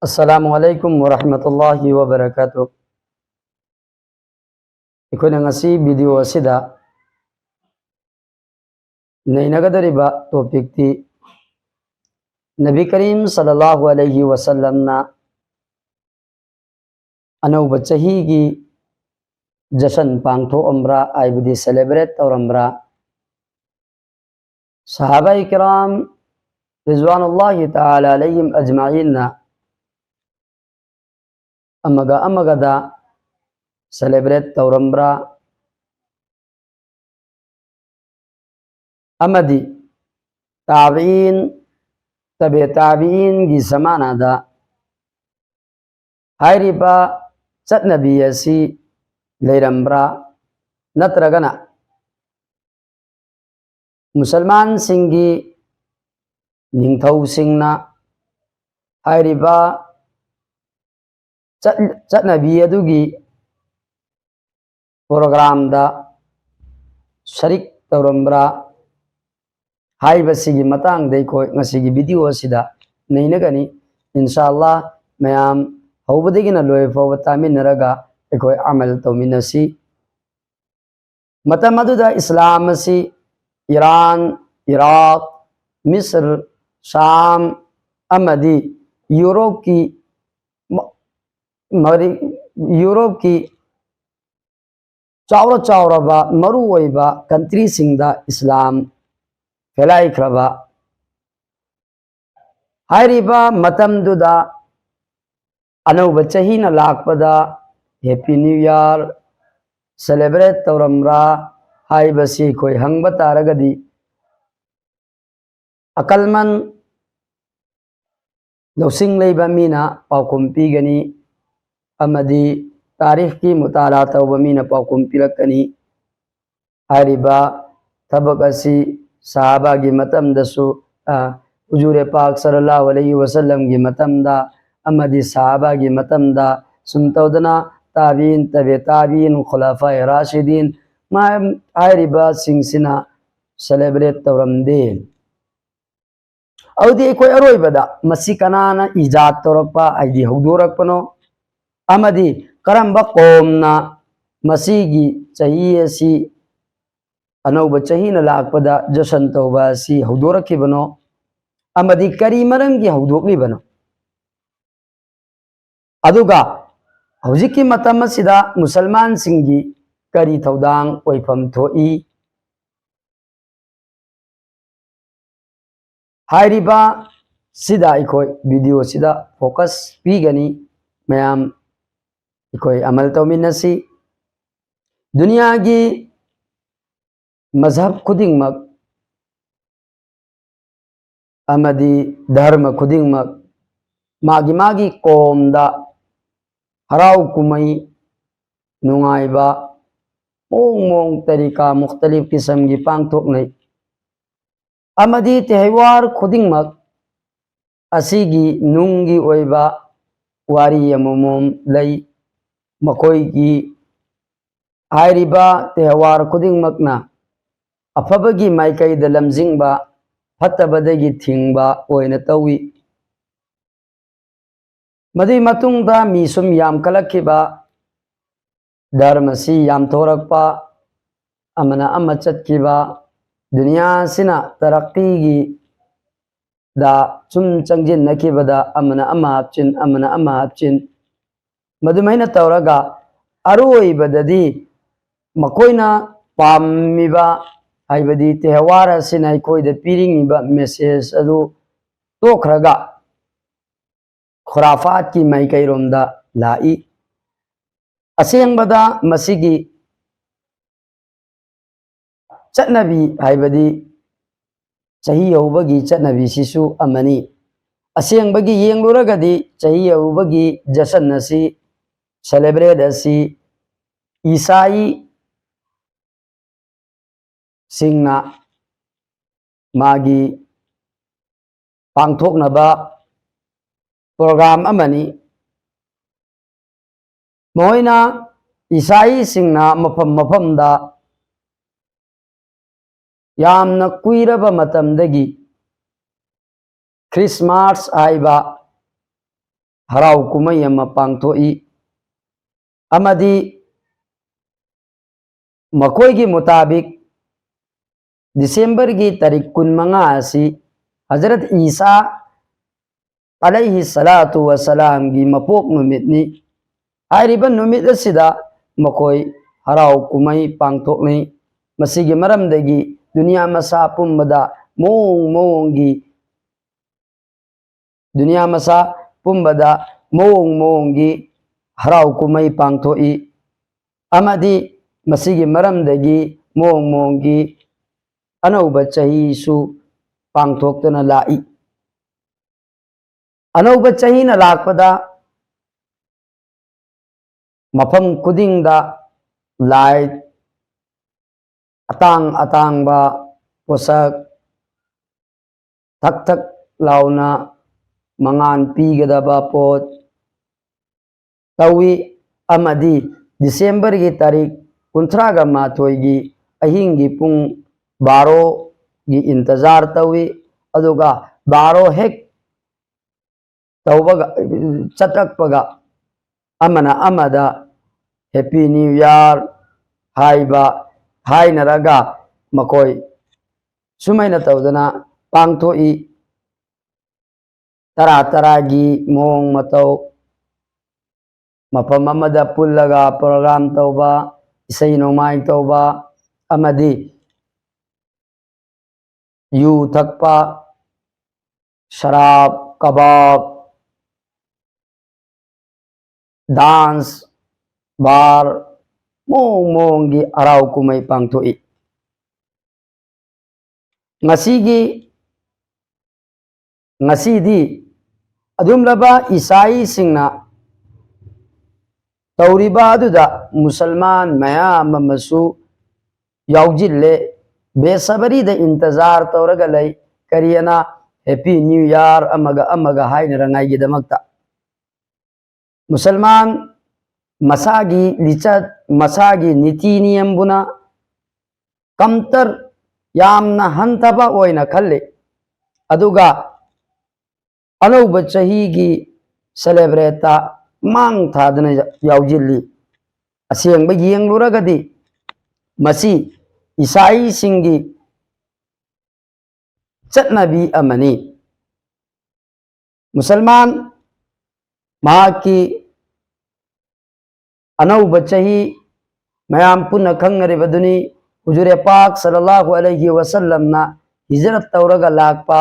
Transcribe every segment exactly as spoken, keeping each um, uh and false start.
ꯑꯁꯂꯥꯃꯨ ꯑꯂꯩꯀꯨꯝ ꯋꯔꯍꯃꯇꯨꯜꯂꯥꯍꯤ ꯋꯕꯔꯀꯥꯇꯨ꯫ ꯑꯩꯈꯣꯏꯅ ꯉꯁꯤ ꯚꯤꯗꯤꯑꯣ ꯑꯁꯤꯗ ꯅꯩꯅꯒꯗꯧꯔꯤꯕ ꯇꯣꯄꯤꯛꯇꯤ ꯅꯕꯤ ꯀꯔꯤꯝ ꯁꯜꯂꯜꯂꯥꯍꯨ ꯑꯂꯩꯍꯤ ꯋꯁꯜꯂꯝꯅ ꯑꯅꯧꯕ ꯆꯍꯤꯒꯤ ꯖꯁꯟ ꯄꯥꯡꯊꯣꯛꯑꯝꯕ꯭ꯔꯥ, ꯍꯥꯏꯕꯗꯤ ꯁꯦꯂꯦꯕ꯭ꯔꯦꯠ ꯇꯧꯔꯝꯕ꯭ꯔꯥ? ꯁꯍꯥꯕꯥꯏ ꯀꯤꯔꯥꯝ ꯔꯤꯖꯋꯥꯅꯨꯜꯂꯥꯍꯤ ꯇꯥꯂꯥ ꯑꯂꯩꯍꯤꯝ ꯑꯖꯃꯥꯏꯟꯅ ꯑꯃꯒ ꯑꯃꯒꯗ ꯁꯦꯂꯦꯕ꯭ꯔꯦꯠ ꯇꯧꯔꯝꯕ꯭ꯔꯥ? ꯑꯃꯗꯤ ꯇꯥꯕꯤꯏꯟ, ꯇꯕꯦ ꯇꯥꯕꯤꯏꯟꯒꯤ ꯖꯃꯥꯅꯥꯗ ꯍꯥꯏꯔꯤꯕ ꯆꯠꯅꯕꯤ ꯑꯁꯤ ꯂꯩꯔꯝꯕ꯭ꯔꯥ? ꯅꯠꯇ꯭ꯔꯒꯅ ꯃꯨꯁꯜꯃꯥꯟꯁꯤꯡꯒꯤ ꯅꯤꯡꯊꯧꯁꯤꯡꯅ ꯍꯥꯏꯔꯤꯕ ꯆꯠ-, ꯆꯠꯅꯕꯤ ꯑꯗꯨꯒꯤ ꯄ꯭ꯔꯣꯒ꯭ꯔꯥꯝꯗ ꯁꯔꯤꯛ ꯇꯧꯔꯝꯕ꯭ꯔꯥ ꯍꯥꯏꯕꯁꯤꯒꯤ ꯃꯇꯥꯡꯗ ꯑꯩꯈꯣꯏ ꯉꯁꯤꯒꯤ ꯚꯤꯗꯤꯑꯣ ꯑꯁꯤꯗ ꯅꯩꯅꯒꯅꯤ꯫ ꯏꯟꯁꯥ ꯑꯜꯂꯥ, ꯃꯌꯥꯝ ꯍꯧꯕꯗꯒꯤꯅ ꯂꯣꯏꯕ ꯐꯥꯎꯕ ꯇꯥꯃꯤꯟꯅꯔꯒ ꯑꯩꯈꯣꯏ ꯑꯃꯜ ꯇꯧꯃꯤꯟꯅꯁꯤ꯫ ꯃꯇꯝ ꯑꯗꯨꯗ ꯏꯁꯂꯥꯝ ꯑꯁꯤ ꯏꯔꯥꯟ, ꯏꯔꯥꯛ, ꯃꯤꯁ꯭ꯔ, ꯁꯥꯝ ꯑꯃꯗꯤ ꯌꯨꯔꯣꯞꯀꯤ ꯃ-, ꯃꯔꯤ-, ꯌꯨꯔꯣꯞꯀꯤ ꯆꯥꯎꯔ ꯆꯥꯎꯔꯕ ꯃꯔꯨꯑꯣꯏꯕ ꯀꯟꯇ꯭ꯔꯤꯁꯤꯡꯗ ꯏꯁꯂꯥꯝ ꯐꯦꯂꯥꯏꯈ꯭ꯔꯕ ꯍꯥꯏꯔꯤꯕ ꯃꯇꯝꯗꯨꯗ ꯑꯅꯧꯕ ꯆꯍꯤꯅ ꯂꯥꯛꯄꯗ ꯍꯦꯄꯤ ꯅ꯭ꯌꯨ ꯏꯌꯥꯔ ꯁꯦꯂꯦꯕ꯭ꯔꯦꯠ ꯇꯧꯔꯝꯕ꯭ꯔꯥ ꯍꯥꯏꯕꯁꯤ ꯑꯩꯈꯣꯏ ꯍꯪꯕ ꯇꯥꯔꯒꯗꯤ, ꯑꯀꯜꯃꯟ ꯂꯧꯁꯤꯡ ꯂꯩꯕ ꯃꯤꯅ ꯄꯥꯎꯈꯨꯝ ꯄꯤꯒꯅꯤ, ꯑꯃꯗꯤ ꯇꯥꯔꯤꯈꯀꯤ ꯃꯨꯇꯥꯂꯥ ꯇꯧꯕ ꯃꯤꯅ ꯄꯥꯎꯈꯨꯝ ꯄꯤꯔꯛꯀꯅꯤ꯫ ꯍꯥꯏꯔꯤꯕ ꯊꯕꯛ ꯑꯁꯤ ꯁꯍꯥꯕꯥꯒꯤ ꯃꯇꯝꯗꯁꯨ, ꯑ, ꯍꯨꯖꯨꯔꯦ ꯄꯥꯛ ꯁꯜꯂꯜꯂꯥꯍꯨ ꯑꯂꯩꯍꯤ ꯋꯁꯜꯂꯝꯒꯤ ꯃꯇꯝꯗ ꯑꯃꯗꯤ ꯁꯍꯥꯕꯥꯒꯤ ꯃꯇꯝꯗ ꯁꯨꯝ ꯇꯧꯗꯅ ꯇꯥꯕꯤꯟ, ꯇꯕꯦ ꯇꯥꯕꯤꯟ, ꯈꯨꯂꯥꯐꯥꯏ ꯔꯥꯁꯤꯗꯤꯟ ꯃꯥ-, ꯍꯥꯏꯔꯤꯕꯁꯤꯡꯁꯤꯅ ꯁꯦꯂꯦꯕ꯭ꯔꯦꯠ ꯇꯧꯔꯝꯗꯦ꯫ ꯑꯗꯨꯗꯤ ꯑꯩꯈꯣꯏ ꯑꯔꯣꯏꯕꯗ ꯃꯁꯤ ꯀꯅꯥꯅ ꯏꯖꯥꯗ ꯇꯧꯔꯛꯄ, ꯍꯥꯏꯗꯤ ꯍꯧꯗꯣꯔꯛꯄꯅꯣ, ꯑꯃꯗꯤ ꯀꯔꯝꯕ ꯀꯣꯝꯅ ꯃꯁꯤꯒꯤ ꯆꯍꯤ ꯑꯁꯤ ꯑꯅꯧꯕ ꯆꯍꯤꯅ ꯂꯥꯛꯄꯗ ꯖꯁꯟ ꯇꯧꯕ ꯑꯁꯤ ꯍꯧꯗꯣꯔꯛꯈꯤꯕꯅꯣ, ꯑꯃꯗꯤ ꯀꯔꯤ ꯃꯔꯝꯒꯤ ꯍꯧꯗꯣꯛꯂꯤꯕꯅꯣ? ꯑꯗꯨꯒ ꯍꯧꯖꯤꯛꯀꯤ ꯃꯇꯝ ꯑꯁꯤꯗ ꯃꯨꯁꯜꯃꯥꯟꯁꯤꯡꯒꯤ ꯀꯔꯤ ꯊꯧꯗꯥꯡ ꯑꯣꯏꯐꯝ ꯊꯣꯛꯏ? ꯍꯥꯏꯔꯤꯕ ꯁꯤꯗ ꯑꯩꯈꯣꯏ ꯚꯤꯗꯤꯑꯣꯁꯤꯗ ꯐꯣꯀꯁ ꯄꯤꯒꯅꯤ꯫ ꯃꯌꯥꯝ ꯑꯩꯈꯣꯏ ꯑꯃꯜ ꯇꯧꯃꯤꯟꯅꯁꯤ꯫ ꯗꯨꯅꯤꯌꯥꯒꯤ ꯃꯖꯍꯕ ꯈꯨꯗꯤꯡꯃꯛ ꯑꯃꯗꯤ ꯙꯔꯃ ꯈꯨꯗꯤꯡꯃꯛ ꯃꯥꯒꯤ ꯃꯥꯒꯤ ꯀꯣꯝꯗ ꯍꯔꯥꯎ ꯀꯨꯝꯍꯩ ꯅꯨꯡꯉꯥꯏꯕ ꯃꯑꯣꯡ ꯃꯑꯣꯡ ꯇꯔꯤꯀꯥ ꯃꯨꯈꯇꯂꯤꯐ ꯀꯤꯁꯝꯒꯤ ꯄꯥꯡꯊꯣꯛꯅꯩ꯫ ꯑꯃꯗꯤ ꯇꯦꯍꯋꯥꯔ ꯈꯨꯗꯤꯡꯃꯛ ꯑꯁꯤꯒꯤ ꯅꯨꯡꯒꯤ ꯑꯣꯏꯕ ꯋꯥꯔꯤ ꯑꯃꯃꯝ ꯂꯩ꯫ ꯃꯈꯣꯏꯒꯤ ꯍꯥꯏꯔꯤꯕ ꯇꯦꯍꯋꯥꯔ ꯈꯨꯗꯤꯡꯃꯛꯅ ꯑꯐꯕꯒꯤ ꯃꯥꯏꯀꯩꯗ ꯂꯝꯖꯤꯡꯕ, ꯐꯠꯇꯕꯗꯒꯤ ꯊꯤꯡꯕ ꯑꯣꯏꯅ ꯇꯧꯏ꯫ ꯃꯗꯨꯒꯤ ꯃꯇꯨꯡꯗ ꯃꯤ ꯁꯨꯝ ꯌꯥꯝꯈꯠꯂꯛꯈꯤꯕ, ꯙꯔꯃꯁꯤ ꯌꯥꯝꯊꯣꯔꯛꯄ, ꯑꯃꯅ ꯑꯃ ꯆꯠꯈꯤꯕ, ꯗꯨꯅꯤꯌꯥꯁꯤꯅ ꯇꯔꯛꯀꯤꯒꯤ ꯗ ꯁꯨꯝ ꯆꯪꯁꯤꯟꯅꯈꯤꯕꯗ ꯑꯃꯅ ꯑꯃ ꯍꯥꯞꯆꯤꯟ, ꯑꯃꯅ ꯑꯃ ꯍꯥꯞꯆꯤꯟ, ꯃꯗꯨꯃꯥꯏꯅ ꯇꯧꯔꯒ ꯑꯔꯣꯏꯕꯗꯗꯤ ꯃꯈꯣꯏꯅ ꯄꯥꯝꯃꯤꯕ, ꯍꯥꯏꯕꯗꯤ ꯇꯦꯍꯋꯥꯔ ꯑꯁꯤꯅ ꯑꯩꯈꯣꯏꯗ ꯄꯤꯔꯤꯉꯤꯕ ꯃꯦꯁꯦꯖ ꯑꯗꯨ ꯇꯣꯛꯈ꯭ꯔꯒ ꯈꯨꯔꯥꯐꯥꯠꯀꯤ ꯃꯥꯏꯀꯩꯔꯣꯝꯗ ꯂꯥꯛꯏ꯫ ꯑꯁꯦꯡꯕꯗ ꯃꯁꯤꯒꯤ ꯆꯠꯅꯕꯤ, ꯍꯥꯏꯕꯗꯤ ꯆꯍꯤ ꯍꯧꯕꯒꯤ ꯆꯠꯅꯕꯤꯁꯤꯁꯨ ꯑꯃꯅꯤ꯫ ꯑꯁꯦꯡꯕꯒꯤ ꯌꯦꯡꯂꯨꯔꯒꯗꯤ ꯆꯍꯤ ꯍꯧꯕꯒꯤ ꯖꯁꯟ ꯑꯁꯤ, ꯁꯦꯂꯦꯕ꯭ꯔꯦꯠ ꯑꯁꯤ ꯏꯁꯥꯏ ꯁꯤꯡꯅ ꯃꯥꯒꯤ ꯄꯥꯡꯊꯣꯛꯅꯕ ꯄ꯭ꯔꯣꯒ꯭ꯔꯥꯝ ꯑꯃꯅꯤ꯫ ꯃꯈꯣꯏꯅ ꯏꯁꯥꯏꯁꯤꯡꯅ ꯃꯐꯝ ꯃꯐꯝꯗ ꯌꯥꯝꯅ ꯀꯨꯏꯔꯕ ꯃꯇꯝꯗꯒꯤ ꯈ꯭ꯔꯤꯁꯃꯥꯁ ꯍꯥꯏꯕ ꯍꯔꯥꯎ ꯀꯨꯝꯍꯩ ꯑꯃ ꯄꯥꯡꯊꯣꯛꯏ꯫ ꯑꯃꯗꯤ ꯃꯈꯣꯏꯒꯤ ꯃꯨꯇꯥꯕꯤꯛ ꯗꯤꯁꯦꯝꯕꯔꯒꯤ ꯇꯥꯔꯤꯛ ꯀꯨꯟꯃꯉꯥ ꯑꯁꯤ ꯍꯖꯔꯠ ꯏꯁꯥ ꯑꯂꯩꯍꯤ ꯁꯂꯥꯇꯨ ꯋꯁꯂꯥꯝꯒꯤ ꯃꯄꯣꯛ ꯅꯨꯃꯤꯠꯅꯤ꯫ ꯍꯥꯏꯔꯤꯕ ꯅꯨꯃꯤꯠ ꯑꯁꯤꯗ ꯃꯈꯣꯏ ꯍꯔꯥꯎ ꯀꯨꯝꯍꯩ ꯄꯥꯡꯊꯣꯛꯅꯩ꯫ ꯃꯁꯤꯒꯤ ꯃꯔꯝꯗꯒꯤ ꯗꯨꯅꯤꯌꯥ ꯃꯁꯥ ꯄꯨꯝꯕꯗ ꯃꯑꯣꯡ ꯃꯑꯣꯡꯒꯤ ꯗꯨꯅꯤꯌꯥ ꯃꯁꯥ ꯄꯨꯝꯕꯗ ꯃꯑꯣꯡ ꯃꯑꯣꯡꯒꯤ ꯍꯔꯥꯎ ꯀꯨꯝꯍꯩ ꯄꯥꯡꯊꯣꯛꯏ꯫ ꯑꯃꯗꯤ ꯃꯁꯤꯒꯤ ꯃꯔꯝꯗꯒꯤ ꯃꯑꯣꯡ ꯃꯑꯣꯡꯒꯤ ꯑꯅꯧꯕ ꯆꯍꯤꯁꯨ ꯄꯥꯡꯊꯣꯛꯇꯨꯅ ꯂꯥꯛꯏ꯫ ꯑꯅꯧꯕ ꯆꯍꯤꯅ ꯂꯥꯛꯄꯗ ꯃꯐꯝ ꯈꯨꯗꯤꯡꯗ ꯂꯥꯏꯠ, ꯑꯇꯥꯡ ꯑꯇꯥꯡꯕ ꯄꯣꯠꯁꯛ, ꯊꯛ ꯊꯛ ꯂꯥꯎꯅ ꯃꯉꯥꯜ ꯄꯤꯒꯗꯕ ꯄꯣꯠ ꯇꯧꯏ꯫ ꯑꯃꯗꯤ ꯗꯤꯁꯦꯝꯕꯔꯒꯤ ꯇꯥꯔꯤꯛ ꯀꯨꯟꯊ꯭ꯔꯥꯒ ꯃꯥꯊꯣꯏꯒꯤ ꯑꯍꯤꯡꯒꯤ ꯄꯨꯡ ꯕꯥꯔꯣꯒꯤ ꯏꯟꯇꯖꯥꯔ ꯇꯧꯏ꯫ ꯑꯗꯨꯒ ꯕꯥꯔꯣ ꯍꯦꯛ ꯇꯧꯕꯒ, ꯆꯠꯂꯛꯄꯒ ꯑꯃꯅ ꯑꯃꯗ "Happy New Year" ꯍꯥꯏꯕ ꯍꯥꯏꯅꯔꯒ ꯃꯈꯣꯏ ꯁꯨꯃꯥꯏꯅ ꯇꯧꯗꯅ ꯄꯥꯡꯊꯣꯛꯏ꯫ ꯇꯔꯥ ꯇꯔꯥꯒꯤ ꯃꯑꯣꯡ ꯃꯇꯧ, ꯃꯐꯝ ꯑꯃꯗ ꯄꯨꯜꯂꯒ ꯄ꯭ꯔꯣꯒ꯭ꯔꯥꯝ ꯇꯧꯕ, ꯏꯁꯩ ꯅꯣꯡꯃꯥꯏ ꯇꯧꯕ, ꯑꯃꯗꯤ ꯌꯨ ꯊꯛꯄ, ꯁꯔꯥꯞ, ꯀꯕꯥꯕ, ꯗꯥꯟꯁ, ꯕꯥꯔ, ꯃꯑꯣꯡ ꯃꯑꯣꯡꯒꯤ ꯍꯔꯥꯎ ꯀꯨꯝꯍꯩ ꯄꯥꯡꯊꯣꯛꯏ꯫ ꯉꯁꯤꯒꯤ, ꯉꯁꯤꯗꯤ ꯑꯗꯨꯝꯂꯕ ꯏꯁꯥꯏꯁꯤꯡꯅ ꯇꯧꯔꯤꯕ ꯑꯗꯨꯗ ꯃꯨꯁꯜꯃꯥꯟ ꯃꯌꯥꯝ ꯑꯃꯁꯨ ꯌꯥꯎꯖꯤꯜꯂꯦ꯫ ꯕꯦꯁꯕꯔꯤꯗ ꯏꯟꯇꯖꯥꯔ ꯇꯧꯔꯒ ꯂꯩ꯫ ꯀꯔꯤ ꯑꯅ? Happy New Year ꯑꯃꯒ ꯑꯃꯒ ꯍꯥꯏꯅꯔꯉꯥꯏꯒꯤꯗꯃꯛꯇ꯫ ꯃꯨꯁꯜꯃꯥꯟ ꯃꯁꯥꯒꯤ ꯂꯤꯆꯠ, ꯃꯁꯥꯒꯤ ꯅꯤꯇꯤ ꯅꯤꯌꯝꯕꯨꯅ ꯀꯝꯇꯔ, ꯌꯥꯝꯅ ꯍꯟꯊꯕ ꯑꯣꯏꯅ ꯈꯜꯂꯤ꯫ ꯑꯗꯨꯒ ꯑꯅꯧꯕ ꯆꯍꯤꯒꯤ celebrate ꯃꯥꯡ ꯊꯥꯗꯅ ꯌꯥꯎꯁꯤꯜꯂꯤ꯫ ꯑꯁꯦꯡꯕ ꯌꯦꯡꯂꯨꯔꯒꯗꯤ ꯃꯁꯤ ꯏꯁꯥꯏꯁꯤꯡꯒꯤ ꯆꯠꯅꯕꯤ ꯑꯃꯅꯤ꯫ ꯃꯨꯁꯜꯃꯥꯟ ꯃꯍꯥꯛꯀꯤ ꯑꯅꯧꯕ ꯆꯍꯤ ꯃꯌꯥꯝ ꯄꯨꯟꯅ ꯈꯪꯅꯔꯤꯕꯗꯨꯅꯤ꯫ ꯍꯨꯖꯨꯔꯦ ꯄꯥꯛ ꯁꯜꯂꯜꯂꯥꯍꯨ ꯑꯂꯩꯍꯤ ꯋꯁꯜꯂꯝꯅ ꯍꯤꯖꯔꯠ ꯇꯧꯔꯒ ꯂꯥꯛꯄ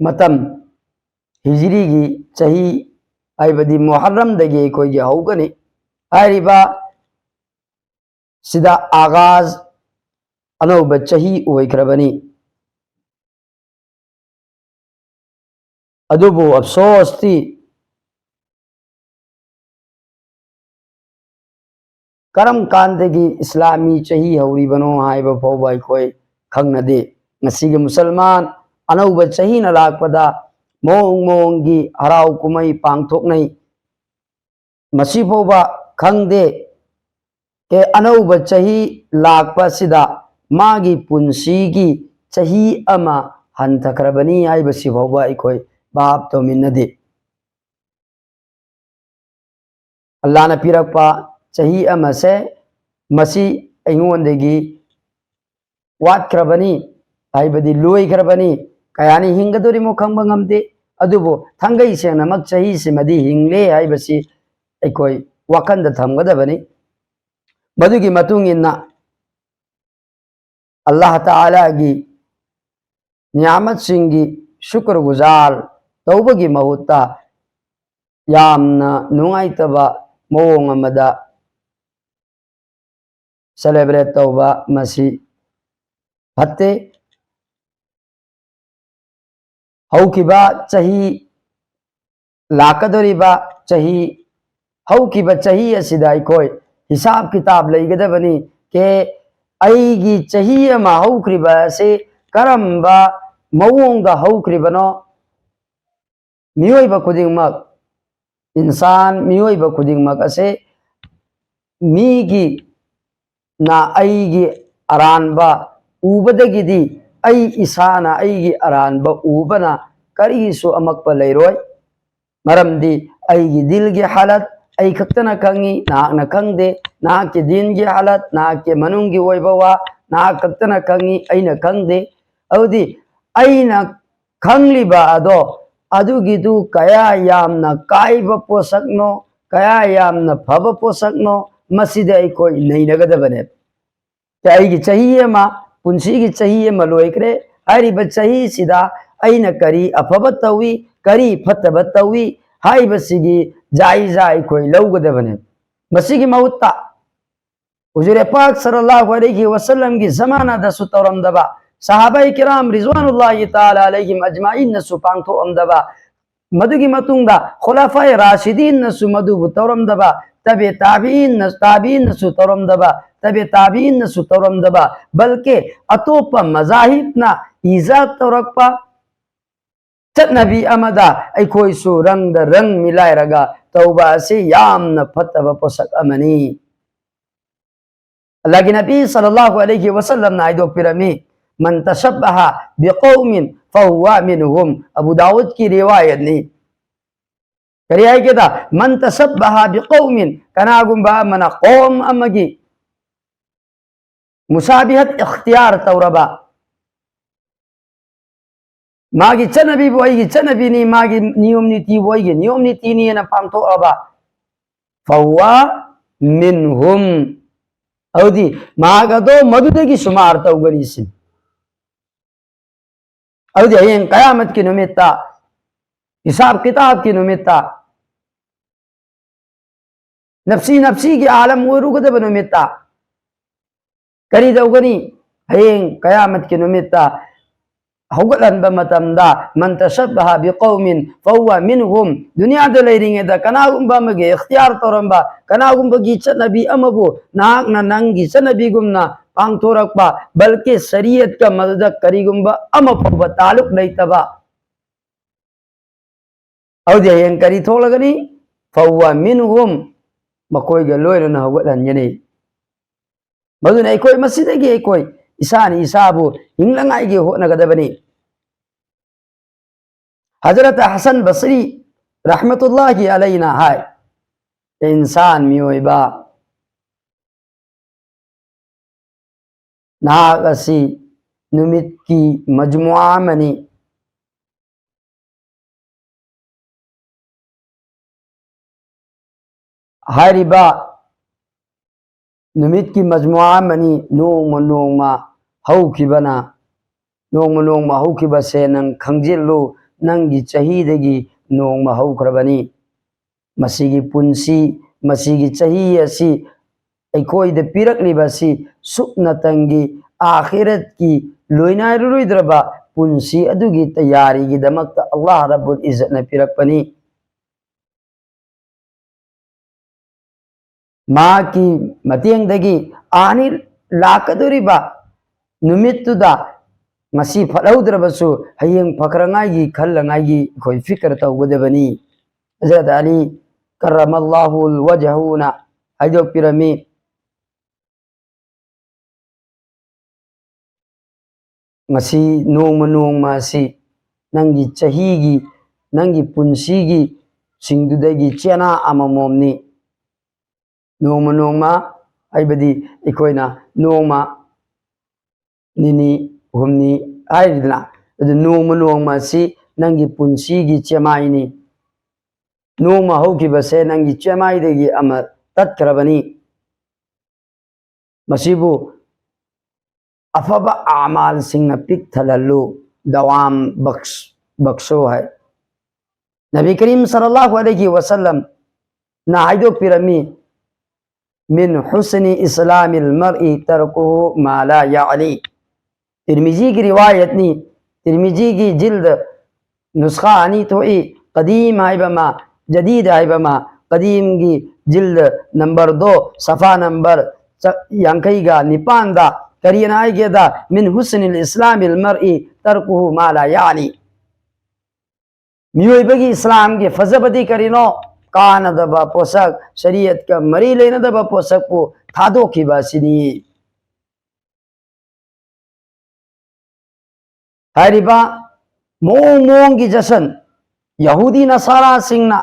ꯃꯇꯝ, ꯍꯤꯖꯔꯤꯒꯤ ꯆꯍꯤ ꯍꯥꯏꯕꯗꯤ ꯃꯨꯍꯔꯝꯗꯒꯤ ꯑꯩꯈꯣꯏꯒꯤ ꯍꯧꯒꯅꯤ꯫ ꯍꯥꯏꯔꯤꯕ ꯁꯤꯗ ꯑꯥꯒꯥꯖ, ꯑꯅꯧꯕ ꯆꯍꯤ ꯑꯣꯏꯈ꯭ꯔꯕꯅꯤ꯫ ꯑꯗꯨꯕꯨ ꯑꯐꯁꯣꯁꯇꯤ, ꯀꯔꯝ ꯀꯥꯟꯗꯒꯤ ꯏꯁꯂꯥꯃꯤ ꯆꯍꯤ ꯍꯧꯔꯤꯕꯅꯣ ꯍꯥꯏꯕ ꯐꯥꯎꯕ ꯑꯩꯈꯣꯏ ꯈꯪꯅꯗꯦ꯫ ꯉꯁꯤꯒꯤ ꯃꯨꯁꯜꯃꯥꯟ ꯑꯅꯧꯕ ꯆꯍꯤꯅ ꯂꯥꯛꯄꯗ ꯃꯑꯣꯡ ꯃꯑꯣꯡꯒꯤ ꯍꯔꯥꯎ ꯀꯨꯝꯍꯩ ꯄꯥꯡꯊꯣꯛꯅꯩ꯫ ꯃꯁꯤ ꯐꯥꯎꯕ ꯈꯪꯗꯦ꯫ ꯑꯦ, ꯑꯅꯧꯕ ꯆꯍꯤ ꯂꯥꯛꯄ ꯑꯁꯤꯗ ꯃꯥꯒꯤ ꯄꯨꯟꯁꯤꯒꯤ ꯆꯍꯤ ꯑꯃ ꯍꯟꯊꯈ꯭ꯔꯕꯅꯤ ꯍꯥꯏꯕꯁꯤ ꯐꯥꯎꯕ ꯑꯩꯈꯣꯏ ꯚꯥꯞ ꯇꯧꯃꯤꯟꯅꯗꯦ꯫ ꯑꯜꯂꯥꯅ ꯄꯤꯔꯛꯄ ꯆꯍꯤ ꯑꯃꯁꯦ, ꯃꯁꯤ ꯑꯩꯉꯣꯟꯗꯒꯤ ꯋꯥꯠꯈ꯭ꯔꯕꯅꯤ, ꯍꯥꯏꯕꯗꯤ ꯂꯣꯏꯈ꯭ꯔꯕꯅꯤ, ꯀꯌꯥꯅꯤ ꯍꯤꯡꯒꯗꯧꯔꯤꯃꯣ ꯈꯪꯕ ꯉꯝꯗꯦ꯫ ꯑꯗꯨꯕꯨ ꯊꯥꯡꯒꯩ ꯁꯦꯡꯅꯃꯛ ꯆꯍꯤꯁꯤꯃꯗꯤ ꯍꯤꯡꯂꯦ ꯍꯥꯏꯕꯁꯤ ꯑꯩꯈꯣꯏ ꯋꯥꯈꯜꯗ ꯊꯝꯒꯗꯕꯅꯤ꯫ ꯃꯗꯨꯒꯤ ꯃꯇꯨꯡ ꯏꯟꯅ ꯑꯜꯂꯥꯍ ꯇꯥꯂꯥꯒꯤ ꯅꯤꯌꯥꯃꯠꯁꯤꯡꯒꯤ ꯁꯨꯀ꯭ꯔ ꯒꯨꯖꯥꯔ ꯇꯧꯕꯒꯤ ꯃꯍꯨꯠꯇ ꯌꯥꯝꯅ ꯅꯨꯡꯉꯥꯏꯇꯕ ꯃꯑꯣꯡ ꯑꯃꯗ celebrate ꯇꯧꯕ, ꯃꯁꯤ ꯐꯠꯇꯦ꯫ ꯍꯧꯈꯤꯕ ꯆꯍꯤ, ꯂꯥꯛꯀꯗꯧꯔꯤꯕ ꯆꯍꯤ, ꯍꯧꯈꯤꯕ ꯆꯍꯤ ꯑꯁꯤꯗ ꯑꯩꯈꯣꯏ ꯍꯤꯁꯥꯕ ꯀꯤꯇꯥꯕ ꯂꯩꯒꯗꯕꯅꯤ꯫ ꯀꯦ, ꯑꯩꯒꯤ ꯆꯍꯤ ꯑꯃ ꯍꯧꯈ꯭ꯔꯤꯕ ꯑꯁꯤ ꯀꯔꯝꯕ ꯃꯑꯣꯡꯗ ꯍꯧꯈ꯭ꯔꯤꯕꯅꯣ? ꯃꯤꯑꯣꯏꯕ ꯈꯨꯗꯤꯡꯃꯛ, ꯏꯟꯁꯥꯟ, ꯃꯤꯑꯣꯏꯕ ꯈꯨꯗꯤꯡꯃꯛ ꯑꯁꯦ ꯃꯤꯒꯤ ꯅ ꯑꯩꯒꯤ ꯑꯔꯥꯟꯕ ꯎꯕꯗꯒꯤꯗꯤ ꯑꯩ ꯏꯁꯥꯅ ꯑꯩꯒꯤ ꯑꯔꯥꯟꯕ ꯎꯕꯅ ꯀꯔꯤꯒꯤꯁꯨ ꯑꯃꯛꯄ ꯂꯩꯔꯣꯏ꯫ ꯃꯔꯝꯗꯤ ꯑꯩꯒꯤ ꯗꯤꯜꯒꯤ ꯍꯥꯂꯠ ꯑꯩ ꯈꯛꯇꯅ ꯈꯪꯉꯤ, ꯅꯍꯥꯛꯅ ꯈꯪꯗꯦ꯫ ꯅꯍꯥꯛꯀꯤ ꯗꯤꯟꯒꯤ ꯍꯥꯂꯠ, ꯅꯍꯥꯛꯀꯤ ꯃꯅꯨꯡꯒꯤ ꯑꯣꯏꯕ ꯋꯥ ꯅꯍꯥꯛ ꯈꯛꯇꯅ ꯈꯪꯉꯤ, ꯑꯩꯅ ꯈꯪꯗꯦ꯫ ꯑꯗꯨꯗꯤ ꯑꯩꯅ ꯈꯪꯂꯤꯕ ꯑꯗꯣ, ꯑꯗꯨꯒꯤꯗꯨ ꯀꯌꯥ ꯌꯥꯝꯅ ꯀꯥꯏꯕ ꯄꯣꯠꯁꯛꯅꯣ, ꯀꯌꯥ ꯌꯥꯝꯅ ꯐꯕ ꯄꯣꯠꯁꯛꯅꯣ, ꯃꯁꯤꯗ ꯑꯩꯈꯣꯏ ꯅꯩꯅꯒꯗꯕꯅꯦ꯫ ꯑꯩꯒꯤ ꯆꯍꯤ ꯑꯃ, ꯄꯨꯟꯁꯤꯒꯤ ꯆꯍꯤ ꯑꯃ ꯂꯣꯏꯈ꯭ꯔꯦ꯫ ꯍꯥꯏꯔꯤꯕ ꯆꯍꯤꯁꯤꯗ ꯑꯩꯅ ꯀꯔꯤ ꯑꯐꯕ ꯇꯧꯏ, ꯀꯔꯤ ꯐꯠꯇꯕ ꯇꯧꯏ ꯍꯥꯏꯕꯁꯤꯒꯤ ꯖꯥꯏꯖꯥ ꯑꯩꯈꯣꯏ ꯂꯧꯒꯗꯕꯅꯦ꯫ ꯃꯁꯤꯒꯤ ꯃꯍꯨꯠꯇ ꯍꯨꯖꯨꯔꯦ ꯄꯥꯛ ꯁꯜꯂꯜꯂꯥꯍꯨ ꯑꯂꯩꯍꯤ ꯋꯁꯜꯂꯝꯒꯤ ꯖꯃꯥꯅꯥꯗꯁꯨ ꯇꯧꯔꯝꯗꯕ, ꯁꯍꯥꯕꯥꯏ ꯀꯤꯔꯥꯝ ꯔꯤꯖꯋꯥꯅꯨꯜꯂꯥꯍꯤ ꯇꯥꯂꯥ ꯑꯂꯩꯍꯤꯝ ꯑꯖꯃꯥꯏꯟꯅꯁꯨ ꯄꯥꯡꯊꯣꯛꯑꯝꯗꯕ, ꯃꯗꯨꯒꯤ ꯃꯇꯨꯡꯗ ꯈꯨꯂꯥꯐꯥꯏ ꯔꯥꯁꯤꯗꯤꯟꯅꯁꯨ ꯃꯗꯨꯕꯨ ꯇꯧꯔꯝꯗꯕ, ꯇꯕꯦ ꯇꯥꯕꯤꯏꯟꯅ-, ꯇꯥꯕꯤꯏꯟꯅꯁꯨ ꯇꯧꯔꯝꯗꯕ, ꯇꯕꯦ ꯇꯥꯕꯤꯏꯟꯅꯁꯨ ꯇꯧꯔꯝꯗꯕ, ꯕꯜꯀꯦ ꯑꯇꯣꯞꯄ ꯃꯖꯥꯍꯤꯕꯅ ꯏꯖꯥꯗ ꯇꯧꯔꯛꯄ ꯆꯠꯅꯕꯤ ꯑꯃꯗ ꯑꯩꯈꯣꯏꯁꯨ ꯔꯪꯗ ꯔꯪ ꯃꯤꯂꯥꯏꯔꯒ ꯇꯧꯕ ꯑꯁꯤ ꯌꯥꯝꯅ ꯐꯠꯇꯕ ꯄꯣꯠꯁꯛ ꯑꯃꯅꯤ꯫ ꯑꯜꯂꯥꯍꯒꯤ ꯅꯕꯤ ꯁꯜꯂꯜꯂꯥꯍꯨ ꯑꯂꯩꯍꯤ ꯋꯁꯜꯂꯝꯅ ꯍꯥꯏꯗꯣꯛꯄꯤꯔꯝꯃꯤ, "ꯃꯟ ꯇꯁꯕꯍ ꯕꯤꯀꯧꯃꯤꯟ ꯐꯍꯨꯋ ꯃꯤꯟꯍꯨꯝ"꯫ ꯑꯕꯨ ꯗꯥꯎꯗꯀꯤ ꯔꯤꯋꯥꯌꯠꯅꯤ꯫ ꯀꯔꯤ ꯍꯥꯏꯒꯦꯗ? "ꯃꯟ ꯇꯁꯕꯍ ꯕꯤꯀꯧꯃꯤꯟ", ꯀꯅꯥꯒꯨꯝꯕ ꯑꯃꯅ ꯀꯧꯝ ꯑꯃꯒꯤ ꯃꯨꯁꯥꯕꯤꯍꯠ ꯏꯈꯇꯤꯌꯥꯔ ꯇꯧꯔꯕ, ꯃꯥꯒꯤ ꯆꯠꯅꯕꯤꯕꯨ ꯑꯩꯒꯤ ꯆꯠꯅꯕꯤꯅꯤ, ꯃꯥꯒꯤ ꯅꯤꯌꯣꯝ ꯅꯤꯇꯤꯕꯨ ꯑꯩꯒꯤ ꯅꯤꯌꯣꯝ ꯅꯤꯇꯤꯅꯤꯅ ꯄꯥꯡꯊꯣꯛꯑꯕ, "ꯐꯍꯨꯋ ꯃꯤꯟꯍꯨꯝ", ꯑꯗꯨꯗꯤ ꯃꯍꯥꯛ ꯑꯗꯣ ꯃꯗꯨꯗꯒꯤ ꯁꯨꯃꯥꯔ ꯇꯧꯒꯅꯤ ꯁꯤꯅꯤ꯫ ꯑꯗꯨꯗꯤ ꯍꯌꯦꯡ ꯀꯌꯥꯃꯠꯀꯤ ꯅꯨꯃꯤꯠꯇ, ꯍꯤꯁꯥꯕ ꯀꯤꯇꯥꯕꯀꯤ ꯅꯨꯃꯤꯠꯇ, ꯅꯞꯁꯤ ꯅꯞꯁꯤꯒꯤ ꯑꯥꯂꯝ ꯑꯣꯏꯔꯨꯒꯗꯕ ꯅꯨꯃꯤꯠꯇ ꯀꯔꯤ ꯇꯧꯒꯅꯤ? ꯍꯌꯦꯡ ꯀꯌꯥꯃꯠꯀꯤ ꯅꯨꯃꯤꯠꯇ ꯍꯧꯒꯠꯍꯟꯕ ꯃꯇꯝꯗ, "ꯃꯟ ꯇꯁꯕꯍ ꯕꯤꯀꯧꯃꯤꯟ ꯐꯍꯨꯋ ꯃꯤꯟꯍꯨꯝ", ꯗꯨꯅꯤꯌꯥꯗ ꯂꯩꯔꯤꯉꯩꯗ ꯀꯅꯥꯒꯨꯝꯕ ꯑꯃꯒꯤ ꯏꯈꯇꯤꯌꯥꯔ ꯇꯧꯔꯝꯕ, ꯀꯅꯥꯒꯨꯝꯕꯒꯤ ꯆꯠꯅꯕꯤ ꯑꯃꯕꯨ ꯅꯍꯥꯛꯅ ꯅꯪꯒꯤ ꯆꯠꯅꯕꯤꯒꯨꯝꯅ ꯄꯥꯡꯊꯣꯔꯛꯄ, ꯕꯜꯀꯤ ꯁꯔꯤꯌꯠꯀ ꯃꯗꯨꯗ ꯀꯔꯤꯒꯨꯝꯕ ꯑꯃ ꯐꯥꯎꯕ ꯇꯥꯂꯨꯛ ꯂꯩꯇꯕ, ꯑꯗꯨꯗꯤ ꯍꯌꯦꯡ ꯀꯔꯤ ꯊꯣꯛꯂꯒꯅꯤ? "ꯐꯍꯨꯋ ꯃꯤꯟꯍꯨꯝ", ꯃꯈꯣꯏꯒ ꯂꯣꯏꯅꯅ ꯍꯧꯒꯠꯍꯟꯒꯅꯤ꯫ ꯃꯗꯨꯅ ꯑꯩꯈꯣꯏ ꯃꯁꯤꯗꯒꯤ ꯑꯩꯈꯣꯏ ꯏꯁꯥꯅ ꯏꯁꯥꯕꯨ ꯍꯤꯡꯅꯉꯥꯏꯒꯤ ꯍꯣꯠꯅꯒꯗꯕꯅꯤ꯫ ꯍꯖꯔꯠ ꯍꯁꯟ ꯕꯁꯔꯤ ꯔꯍꯃꯇꯨꯜꯂꯥꯍꯤ ꯑꯂꯩꯅ ꯍꯥꯏ, "ꯏꯟꯁꯥꯟ, ꯃꯤꯑꯣꯏꯕ, ꯅꯍꯥꯛ ꯑꯁꯤ ꯅꯨꯃꯤꯠꯀꯤ ꯃꯖꯃꯨꯑꯥ ꯑꯃꯅꯤ꯫ ꯍꯥꯏꯔꯤꯕ ꯅꯨꯃꯤꯠꯀꯤ ꯃꯖꯃꯨꯑꯥ ꯑꯃꯅꯤ, ꯅꯣꯡꯃ ꯅꯣꯡꯃ ꯍꯧꯈꯤꯕꯅ, ꯅꯣꯡꯃ ꯅꯣꯡꯃ ꯍꯧꯈꯤꯕꯁꯦ ꯅꯪ ꯈꯪꯖꯤꯜꯂꯨ, ꯅꯪꯒꯤ ꯆꯍꯤꯗꯒꯤ ꯅꯣꯡꯃ ꯍꯧꯈ꯭ꯔꯕꯅꯤ꯫ ꯃꯁꯤꯒꯤ ꯄꯨꯟꯁꯤ, ꯃꯁꯤꯒꯤ ꯆꯍꯤ ꯑꯁꯤ ꯑꯩꯈꯣꯏꯗ ꯄꯤꯔꯛꯂꯤꯕꯁꯤ ꯁꯨꯞꯅꯇꯪꯒꯤ ꯑꯥꯈꯤꯔꯠꯀꯤ ꯂꯣꯏꯅꯥꯏꯔꯔꯣꯏꯗ꯭ꯔꯕ ꯄꯨꯟꯁꯤ ꯑꯗꯨꯒꯤ ꯇꯌꯥꯔꯤꯒꯤꯗꯃꯛꯇ ꯑꯜꯂꯥꯍ ꯔꯕꯨꯜ ꯏꯖꯠꯅ ꯄꯤꯔꯛꯄꯅꯤ꯫ ꯃꯍꯥꯛꯀꯤ ꯃꯇꯦꯡꯗꯒꯤ ꯑꯥꯅꯤ ꯂꯥꯛꯀꯗꯧꯔꯤꯕ ꯅꯨꯃꯤꯠꯇꯨꯗ ꯉꯁꯤ ꯐꯠꯍꯧꯗ꯭ꯔꯕꯁꯨ ꯍꯌꯦꯡ ꯐꯈ꯭ꯔꯉꯥꯏꯒꯤ ꯈꯜꯂꯉꯥꯏꯒꯤ ꯑꯩꯈꯣꯏ ꯐꯤꯀꯔ ꯇꯧꯒꯗꯕꯅꯤ"꯫ ꯍꯖꯔꯠ ꯑꯂꯤ ꯀꯔꯃꯜꯂꯥꯍꯨ ꯋꯖꯍꯨꯅ ꯍꯥꯏꯗꯣꯛꯄꯤꯔꯝꯃꯤ, ꯉꯁꯤ ꯅꯣꯡꯃ ꯅꯣꯡꯃ ꯑꯁꯤ ꯅꯪꯒꯤ ꯆꯍꯤꯒꯤ, ꯅꯪꯒꯤ ꯄꯨꯟꯁꯤꯒꯤ ꯁꯤꯡꯗꯨꯗꯒꯤ ꯆꯦꯅꯥ ꯑꯃꯃꯝꯅꯤ꯫ ꯅꯣꯡꯃ ꯅꯣꯡꯃ ꯍꯥꯏꯕꯗꯤ ꯑꯩꯈꯣꯏꯅ ꯅꯣꯡꯃ ꯅꯤꯅꯤ ꯍꯨꯝꯅꯤ ꯍꯥꯏꯔꯤꯗꯅ, ꯑꯗꯨ ꯅꯣꯡꯃ ꯅꯣꯡꯃ ꯑꯁꯤ ꯅꯪꯒꯤ ꯄꯨꯟꯁꯤꯒꯤ ꯆꯦꯃꯥꯏꯅꯤ꯫ ꯅꯣꯡꯃ ꯍꯧꯈꯤꯕꯁꯦ ꯅꯪꯒꯤ ꯆꯦꯃꯥꯏꯗꯒꯤ ꯑꯃ ꯇꯠꯈ꯭ꯔꯕꯅꯤ꯫ ꯃꯁꯤꯕꯨ ꯑꯐꯕ ꯑꯃꯥꯜꯁꯤꯡꯅ ꯄꯤꯛ ꯊꯜꯍꯜꯂꯨ, ꯗꯋꯥꯝ ꯕꯛꯁ-, ꯕꯛꯁꯣ ꯍꯥꯏ꯫ ꯅꯕꯤ ꯀꯔꯤꯝ ꯁꯜꯂꯜꯂꯥꯍꯨ ꯑꯂꯩꯍꯤ ꯋꯁꯜꯂꯝꯅ ꯍꯥꯏꯗꯣꯛꯄꯤꯔꯝꯃꯤ, "ꯃꯤꯟ ꯍꯨꯁꯅꯤ ꯏꯁꯂꯥꯃꯤꯜ ꯃꯔꯏ ꯇꯔꯀꯨꯍꯨ ꯃꯥ ꯂꯥ ꯌꯥꯅꯤ"꯫ ꯇꯤꯔꯃꯤꯖꯤꯒꯤ ꯔꯤꯋꯥꯌꯠꯅꯤ꯫ ꯇꯤꯔꯃꯤꯖꯤꯒꯤ ꯖꯤꯜꯗ ꯅꯨꯁꯈꯥ ꯑꯅꯤ ꯊꯣꯛꯏ, ꯀꯗꯤꯝ ꯍꯥꯏꯕ ꯑꯃ, ꯖꯗꯤꯗ ꯍꯥꯏꯕ ꯑꯃ꯫ ꯀꯗꯤꯝꯒꯤ ꯖꯤꯜꯗ ꯅꯝꯕꯔꯗꯣ, ꯁꯐꯥ ꯅꯝꯕꯔ ꯆ-, ꯌꯥꯡꯈꯩꯒ ꯅꯤꯄꯥꯟꯗ ꯀꯔꯤꯅ ꯍꯥꯏꯒꯦꯗ, "ꯃꯤꯟ ꯍꯨꯁꯅꯤꯜ ꯏꯁꯂꯥꯃꯤꯜ ꯃꯔꯏ ꯇꯔꯀꯨꯍꯨ ꯃꯥ ꯂꯥ ꯌꯥꯅꯤ"꯫ ꯃꯤꯑꯣꯏꯕꯒꯤ ꯏꯁꯂꯥꯝꯒꯤ ꯐꯖꯕꯗꯤ ꯀꯔꯤꯅꯣ? ꯀꯥꯟꯅꯗꯕ ꯄꯣꯠꯁꯛ, ꯁꯔꯤꯌꯠꯀ ꯃꯔꯤ ꯂꯩꯅꯗꯕ ꯄꯣꯠꯁꯛꯄꯨ ꯊꯥꯗꯣꯛꯈꯤꯕ ꯑꯁꯤꯅꯤ꯫ ꯍꯥꯏꯔꯤꯕ ꯃꯑꯣꯡ ꯃꯑꯣꯡꯒꯤ ꯖꯁꯟ, ꯌꯍꯨꯗꯤ ꯅꯁꯥꯔꯥꯁꯤꯡꯅ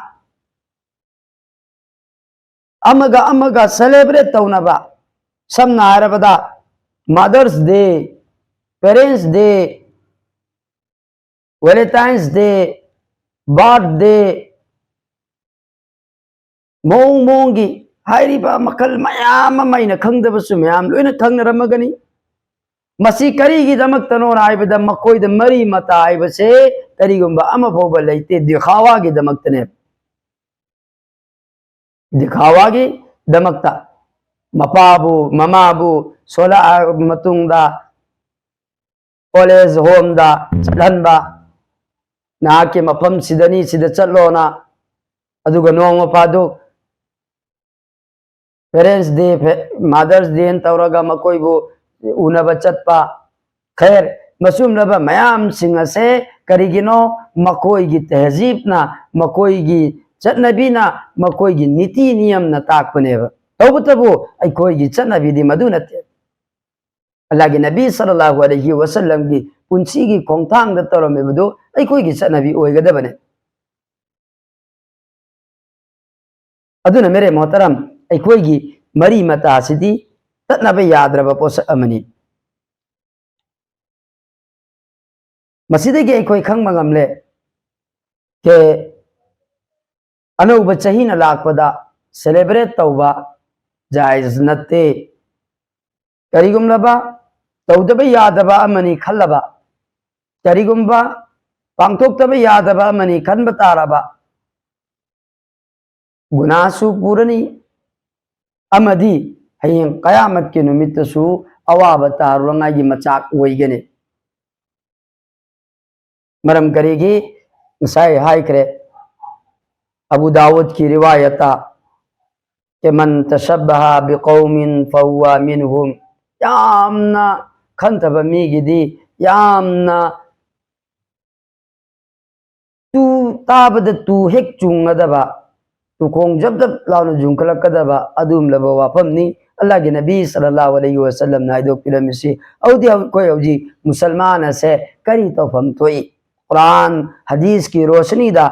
ꯑꯃꯒ ꯑꯃꯒ celebrate ꯇꯧꯅꯕ, ꯁꯝꯅ ꯍꯥꯏꯔꯕꯗ Mother's Day, Parents Day, Valentine's Day, Birthday, ꯃꯑꯣꯡ ꯃꯑꯣꯡꯒꯤ ꯍꯥꯏꯔꯤꯕ ꯃꯈꯜ ꯃꯌꯥꯝ ꯑꯃ, ꯑꯩꯅ ꯈꯪꯗꯕꯁꯨ ꯃꯌꯥꯝ ꯂꯣꯏꯅ ꯈꯪꯅꯔꯝꯃꯒꯅꯤ꯫ ꯃꯁꯤ ꯀꯔꯤꯒꯤꯗꯃꯛꯇꯅꯣ ꯍꯥꯏꯕꯗ, ꯃꯈꯣꯏꯗ ꯃꯔꯤ ꯃꯇꯥ ꯍꯥꯏꯕꯁꯦ ꯀꯔꯤꯒꯨꯝꯕ ꯑꯃ ꯐꯥꯎꯕ ꯂꯩꯇꯦ, ꯗꯤꯈꯥꯋꯥꯒꯤꯗꯃꯛꯇꯅꯦ꯫ ꯗꯤꯈꯥꯋꯥꯒꯤꯗꯃꯛꯇ ꯃꯄꯥꯕꯨ ꯃꯃꯥꯕꯨ ꯁꯣꯂꯛꯑ ꯃꯇꯨꯡꯗ college, home ꯗ ꯆꯠꯍꯟꯕ, ꯅꯍꯥꯛꯀꯤ ꯃꯐꯝ ꯁꯤꯗꯅꯤ, ꯁꯤꯗ ꯆꯠꯂꯣꯅ, ꯑꯗꯨꯒ ꯅꯣꯡꯃ ꯐꯥꯗꯣꯛ Parents Day, Mother's Day ꯅ ꯇꯧꯔꯒ ꯃꯈꯣꯏꯕꯨ ꯎꯅꯕ ꯆꯠꯄ, ꯈꯩꯔ, ꯃꯁꯨꯝꯂꯕ ꯃꯌꯥꯝꯁꯤꯡ ꯑꯁꯦ ꯀꯔꯤꯒꯤꯅꯣ? ꯃꯈꯣꯏꯒꯤ ꯇꯦꯍꯖꯤꯕꯅ, ꯃꯈꯣꯏꯒꯤ ꯆꯠꯅꯕꯤꯅ, ꯃꯈꯣꯏꯒꯤ ꯅꯤꯇꯤ ꯅꯤꯌꯝꯅ ꯇꯥꯛꯄꯅꯦꯕ꯫ ꯇꯧꯕꯇꯕꯨ ꯑꯩꯈꯣꯏꯒꯤ ꯆꯠꯅꯕꯤꯗꯤ ꯃꯗꯨ ꯅꯠꯇꯦ꯫ ꯑꯜꯂꯥꯍꯒꯤ ꯅꯕꯤ ꯁꯜꯂꯜꯂꯥꯍꯨ ꯑꯂꯩꯍꯤ ꯋꯁꯜꯂꯝꯒꯤ ꯄꯨꯟꯁꯤꯒꯤ ꯈꯣꯡꯊꯥꯡꯗ ꯇꯧꯔꯝꯃꯤꯕꯗꯨ ꯑꯩꯈꯣꯏꯒꯤ ꯆꯠꯅꯕꯤ ꯑꯣꯏꯒꯗꯕꯅꯦ꯫ ꯑꯗꯨꯅ ꯃꯦꯔꯦ ꯃꯣꯍꯇꯔꯝ, ꯑꯩꯈꯣꯏꯒꯤ ꯃꯔꯤ ꯃꯇꯥꯁꯤꯗꯤ ꯇꯠꯅꯕ ꯌꯥꯗ꯭ꯔꯕ ꯄꯣꯠꯁꯛ ꯑꯃꯅꯤ꯫ ꯃꯁꯤꯗꯒꯤ ꯑꯩꯈꯣꯏ ꯈꯪꯕ ꯉꯝꯂꯦ ꯀꯦ ꯑꯅꯧꯕ ꯆꯍꯤꯅ ꯂꯥꯛꯄꯗ celebrate ꯇꯧꯕ ꯖꯥꯏꯖ ꯅꯠꯇꯦ꯫ ꯀꯔꯤꯒꯨꯝꯂꯕ ꯇꯧꯗꯕ ꯌꯥꯗꯕ ꯑꯃꯅꯤ ꯈꯜꯂꯕ, ꯀꯔꯤꯒꯨꯝꯕ ꯄꯥꯡꯊꯣꯛꯇꯕ ꯌꯥꯗꯕ ꯑꯃꯅꯤ ꯈꯟꯕ ꯇꯥꯔꯕ, ꯒꯨꯅꯥꯁꯨ ꯄꯨꯔꯅꯤ ꯑꯃꯗꯤ ꯍꯌꯦꯡ ꯀꯌꯥꯃꯠꯀꯤ ꯅꯨꯃꯤꯠꯇꯁꯨ ꯑꯋꯥꯕ ꯇꯥꯔꯨꯅꯉꯥꯏꯒꯤ ꯃꯆꯥꯛ ꯑꯣꯏꯒꯅꯤ꯫ ꯃꯔꯝ ꯀꯔꯤꯒꯤ? ꯉꯁꯥꯏ ꯍꯥꯏꯈ꯭ꯔꯦ, ꯑꯕꯨ ꯗꯥꯎꯗꯀꯤ ꯔꯤꯋꯥꯌꯠꯇ, "ꯀꯦꯃꯟ ꯇꯁꯕꯍ ꯕꯤꯀꯧꯃꯤꯟ ꯐꯍꯨꯋ ꯃꯤꯟꯍꯨꯝ", ꯌꯥꯝꯅ ꯈꯟꯊꯕ ꯃꯤꯒꯤꯗꯤ, ꯌꯥꯝꯅ ꯇꯨ ꯇꯥꯕꯗ ꯇꯨ ꯍꯦꯛ ꯆꯨꯡꯒꯗꯕ, ꯇꯨꯈꯣꯡ ꯖꯞ ꯖꯞ ꯂꯥꯎꯅ ꯌꯨꯡꯈꯠꯂꯛꯀꯗꯕ ꯑꯗꯨꯒꯨꯝꯂꯕ ꯋꯥꯐꯝꯅꯤ꯫ ꯑꯜꯂꯥꯍꯒꯤ ꯅꯕꯤ ꯁꯜꯂꯜꯂꯥꯍꯨ ꯑꯂꯩꯍꯤ ꯋꯁꯜꯂꯝꯅ ꯍꯥꯏꯗꯣꯛꯄꯤꯔꯝꯃꯤꯁꯤ꯫ ꯑꯗꯨꯗꯤ ꯑꯩꯈꯣꯏ ꯍꯧꯖꯤꯛ ꯃꯨꯁꯜꯃꯥꯟ ꯑꯁꯦ ꯀꯔꯤ ꯇꯧꯐꯝ ꯊꯣꯛꯏ? ꯀꯨꯔꯥꯟ, ꯍꯗꯤꯁꯀꯤ ꯔꯣꯁꯅꯤꯗ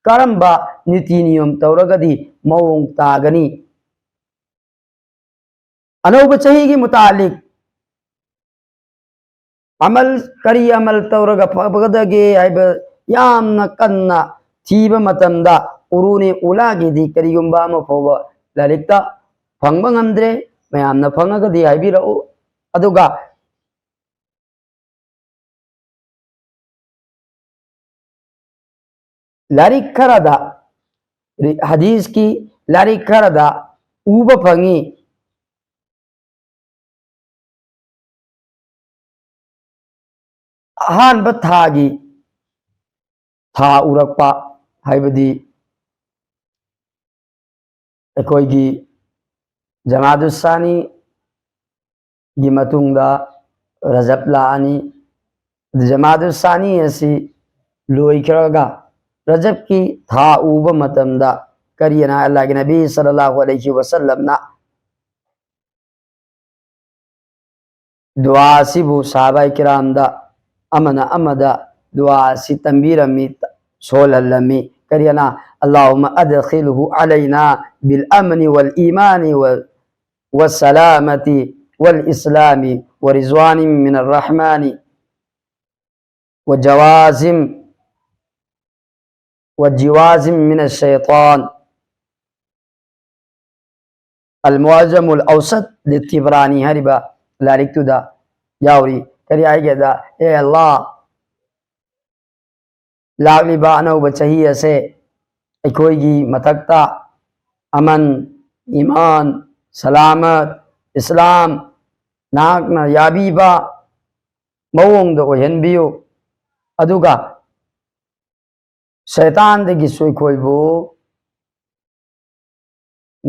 ꯀꯔꯝꯕ ꯅꯤꯇꯤ ꯅꯤꯌꯣꯝ ꯇꯧꯔꯒꯗꯤ ꯃꯑꯣꯡ ꯇꯥꯒꯅꯤ? ꯑꯅꯧꯕ ꯆꯍꯤꯒꯤ ꯃꯨꯇꯥꯂꯤꯛ ꯑꯃꯜ, ꯀꯔꯤ ꯑꯃꯜ ꯇꯧꯔꯒ ꯐꯒꯗꯒꯦ ꯍꯥꯏꯕ ꯌꯥꯝꯅ ꯀꯟꯅ ꯊꯤꯕ ꯃꯇꯝꯗ, ꯎꯔꯨꯅꯦ ꯎꯂꯥꯒꯤꯗꯤ ꯀꯔꯤꯒꯨꯝꯕ ꯑꯃ ꯐꯥꯎꯕ ꯂꯥꯏꯔꯤꯛꯇ ꯐꯪꯕ ꯉꯝꯗ꯭ꯔꯦ꯫ ꯃꯌꯥꯝꯅ ꯐꯪꯉꯒꯗꯤ ꯍꯥꯏꯕꯤꯔꯛꯎ꯫ ꯑꯗꯨꯒ ꯂꯥꯏꯔꯤꯛ ꯈꯔꯗ, ꯍꯗꯤꯁꯀꯤ ꯂꯥꯏꯔꯤꯛ ꯈꯔꯗ ꯎꯕ ꯐꯪꯉꯤ꯫ ꯑꯍꯥꯟꯕ ꯊꯥꯒꯤ ꯊꯥ ꯎꯔꯛꯄ ꯍꯥꯏꯕꯗꯤ ꯑꯩꯈꯣꯏꯒꯤ ꯖꯃꯥꯗꯨꯁꯁꯥꯅꯤꯒꯤ ꯃꯇꯨꯡꯗ ꯔꯖꯕ ꯂꯥꯛꯑꯅꯤ꯫ ꯖꯃꯥꯗꯨꯁ ꯁꯥꯅꯤ ꯑꯁꯤ ꯂꯣꯏꯈ꯭ꯔꯒ ꯔꯖꯕꯀꯤ ꯊꯥ ꯎꯕ ꯃꯇꯝꯗ ꯀꯔꯤꯅ ꯑꯜꯂꯥꯍꯒꯤ ꯅꯕꯤ ꯁꯜꯂꯜꯂꯥꯍꯨ ꯑꯂꯩꯍꯤ ꯋꯁꯜꯂꯝꯅ ꯗꯨꯋꯥ ꯑꯁꯤꯕꯨ ꯁꯍꯥꯕꯥꯏ ꯀꯤꯔꯥꯝꯗ ꯑꯃꯅ ꯑꯃꯗ ꯗꯨꯋꯥ ꯑꯁꯤ ꯇꯝꯕꯤꯔꯝꯃꯤ, ꯁꯣꯜꯍꯜꯂꯝꯃꯤ꯫ ꯀꯔꯤꯅ? اللهم أدخله علينا بالأمن والإيمان و-، والسلامة والإسلام ورضوان من الرحمن وجوازم، وجوازم من الشيطان. المعجم الأوسط للطبراني ꯍꯥꯏꯔꯤꯕ ꯂꯥꯏꯔꯤꯛꯇꯨꯗ ꯌꯥꯎꯔꯤ꯫ ꯀꯔꯤ ꯍꯥꯏꯒꯦꯗ, ꯑꯦ ꯑꯜꯂꯥ, ꯂꯥꯛꯂꯤꯕ ꯑꯅꯧꯕ ꯆꯍꯤ ꯑꯁꯦ ꯑꯩꯈꯣꯏꯒꯤ ꯃꯊꯛꯇ ꯑꯃꯟ, ꯏꯃꯥꯟ, ꯁꯂꯥꯃꯠ, ꯏꯁꯂꯥꯝ, ꯅꯍꯥꯛꯅ ꯌꯥꯕꯤꯕ ꯃꯑꯣꯡꯗ ꯑꯣꯏꯍꯟꯕꯤꯌꯨ꯫ ꯑꯗꯨꯒ ꯁꯩꯇꯥꯟꯗꯒꯤꯁꯨ ꯑꯩꯈꯣꯏꯕꯨ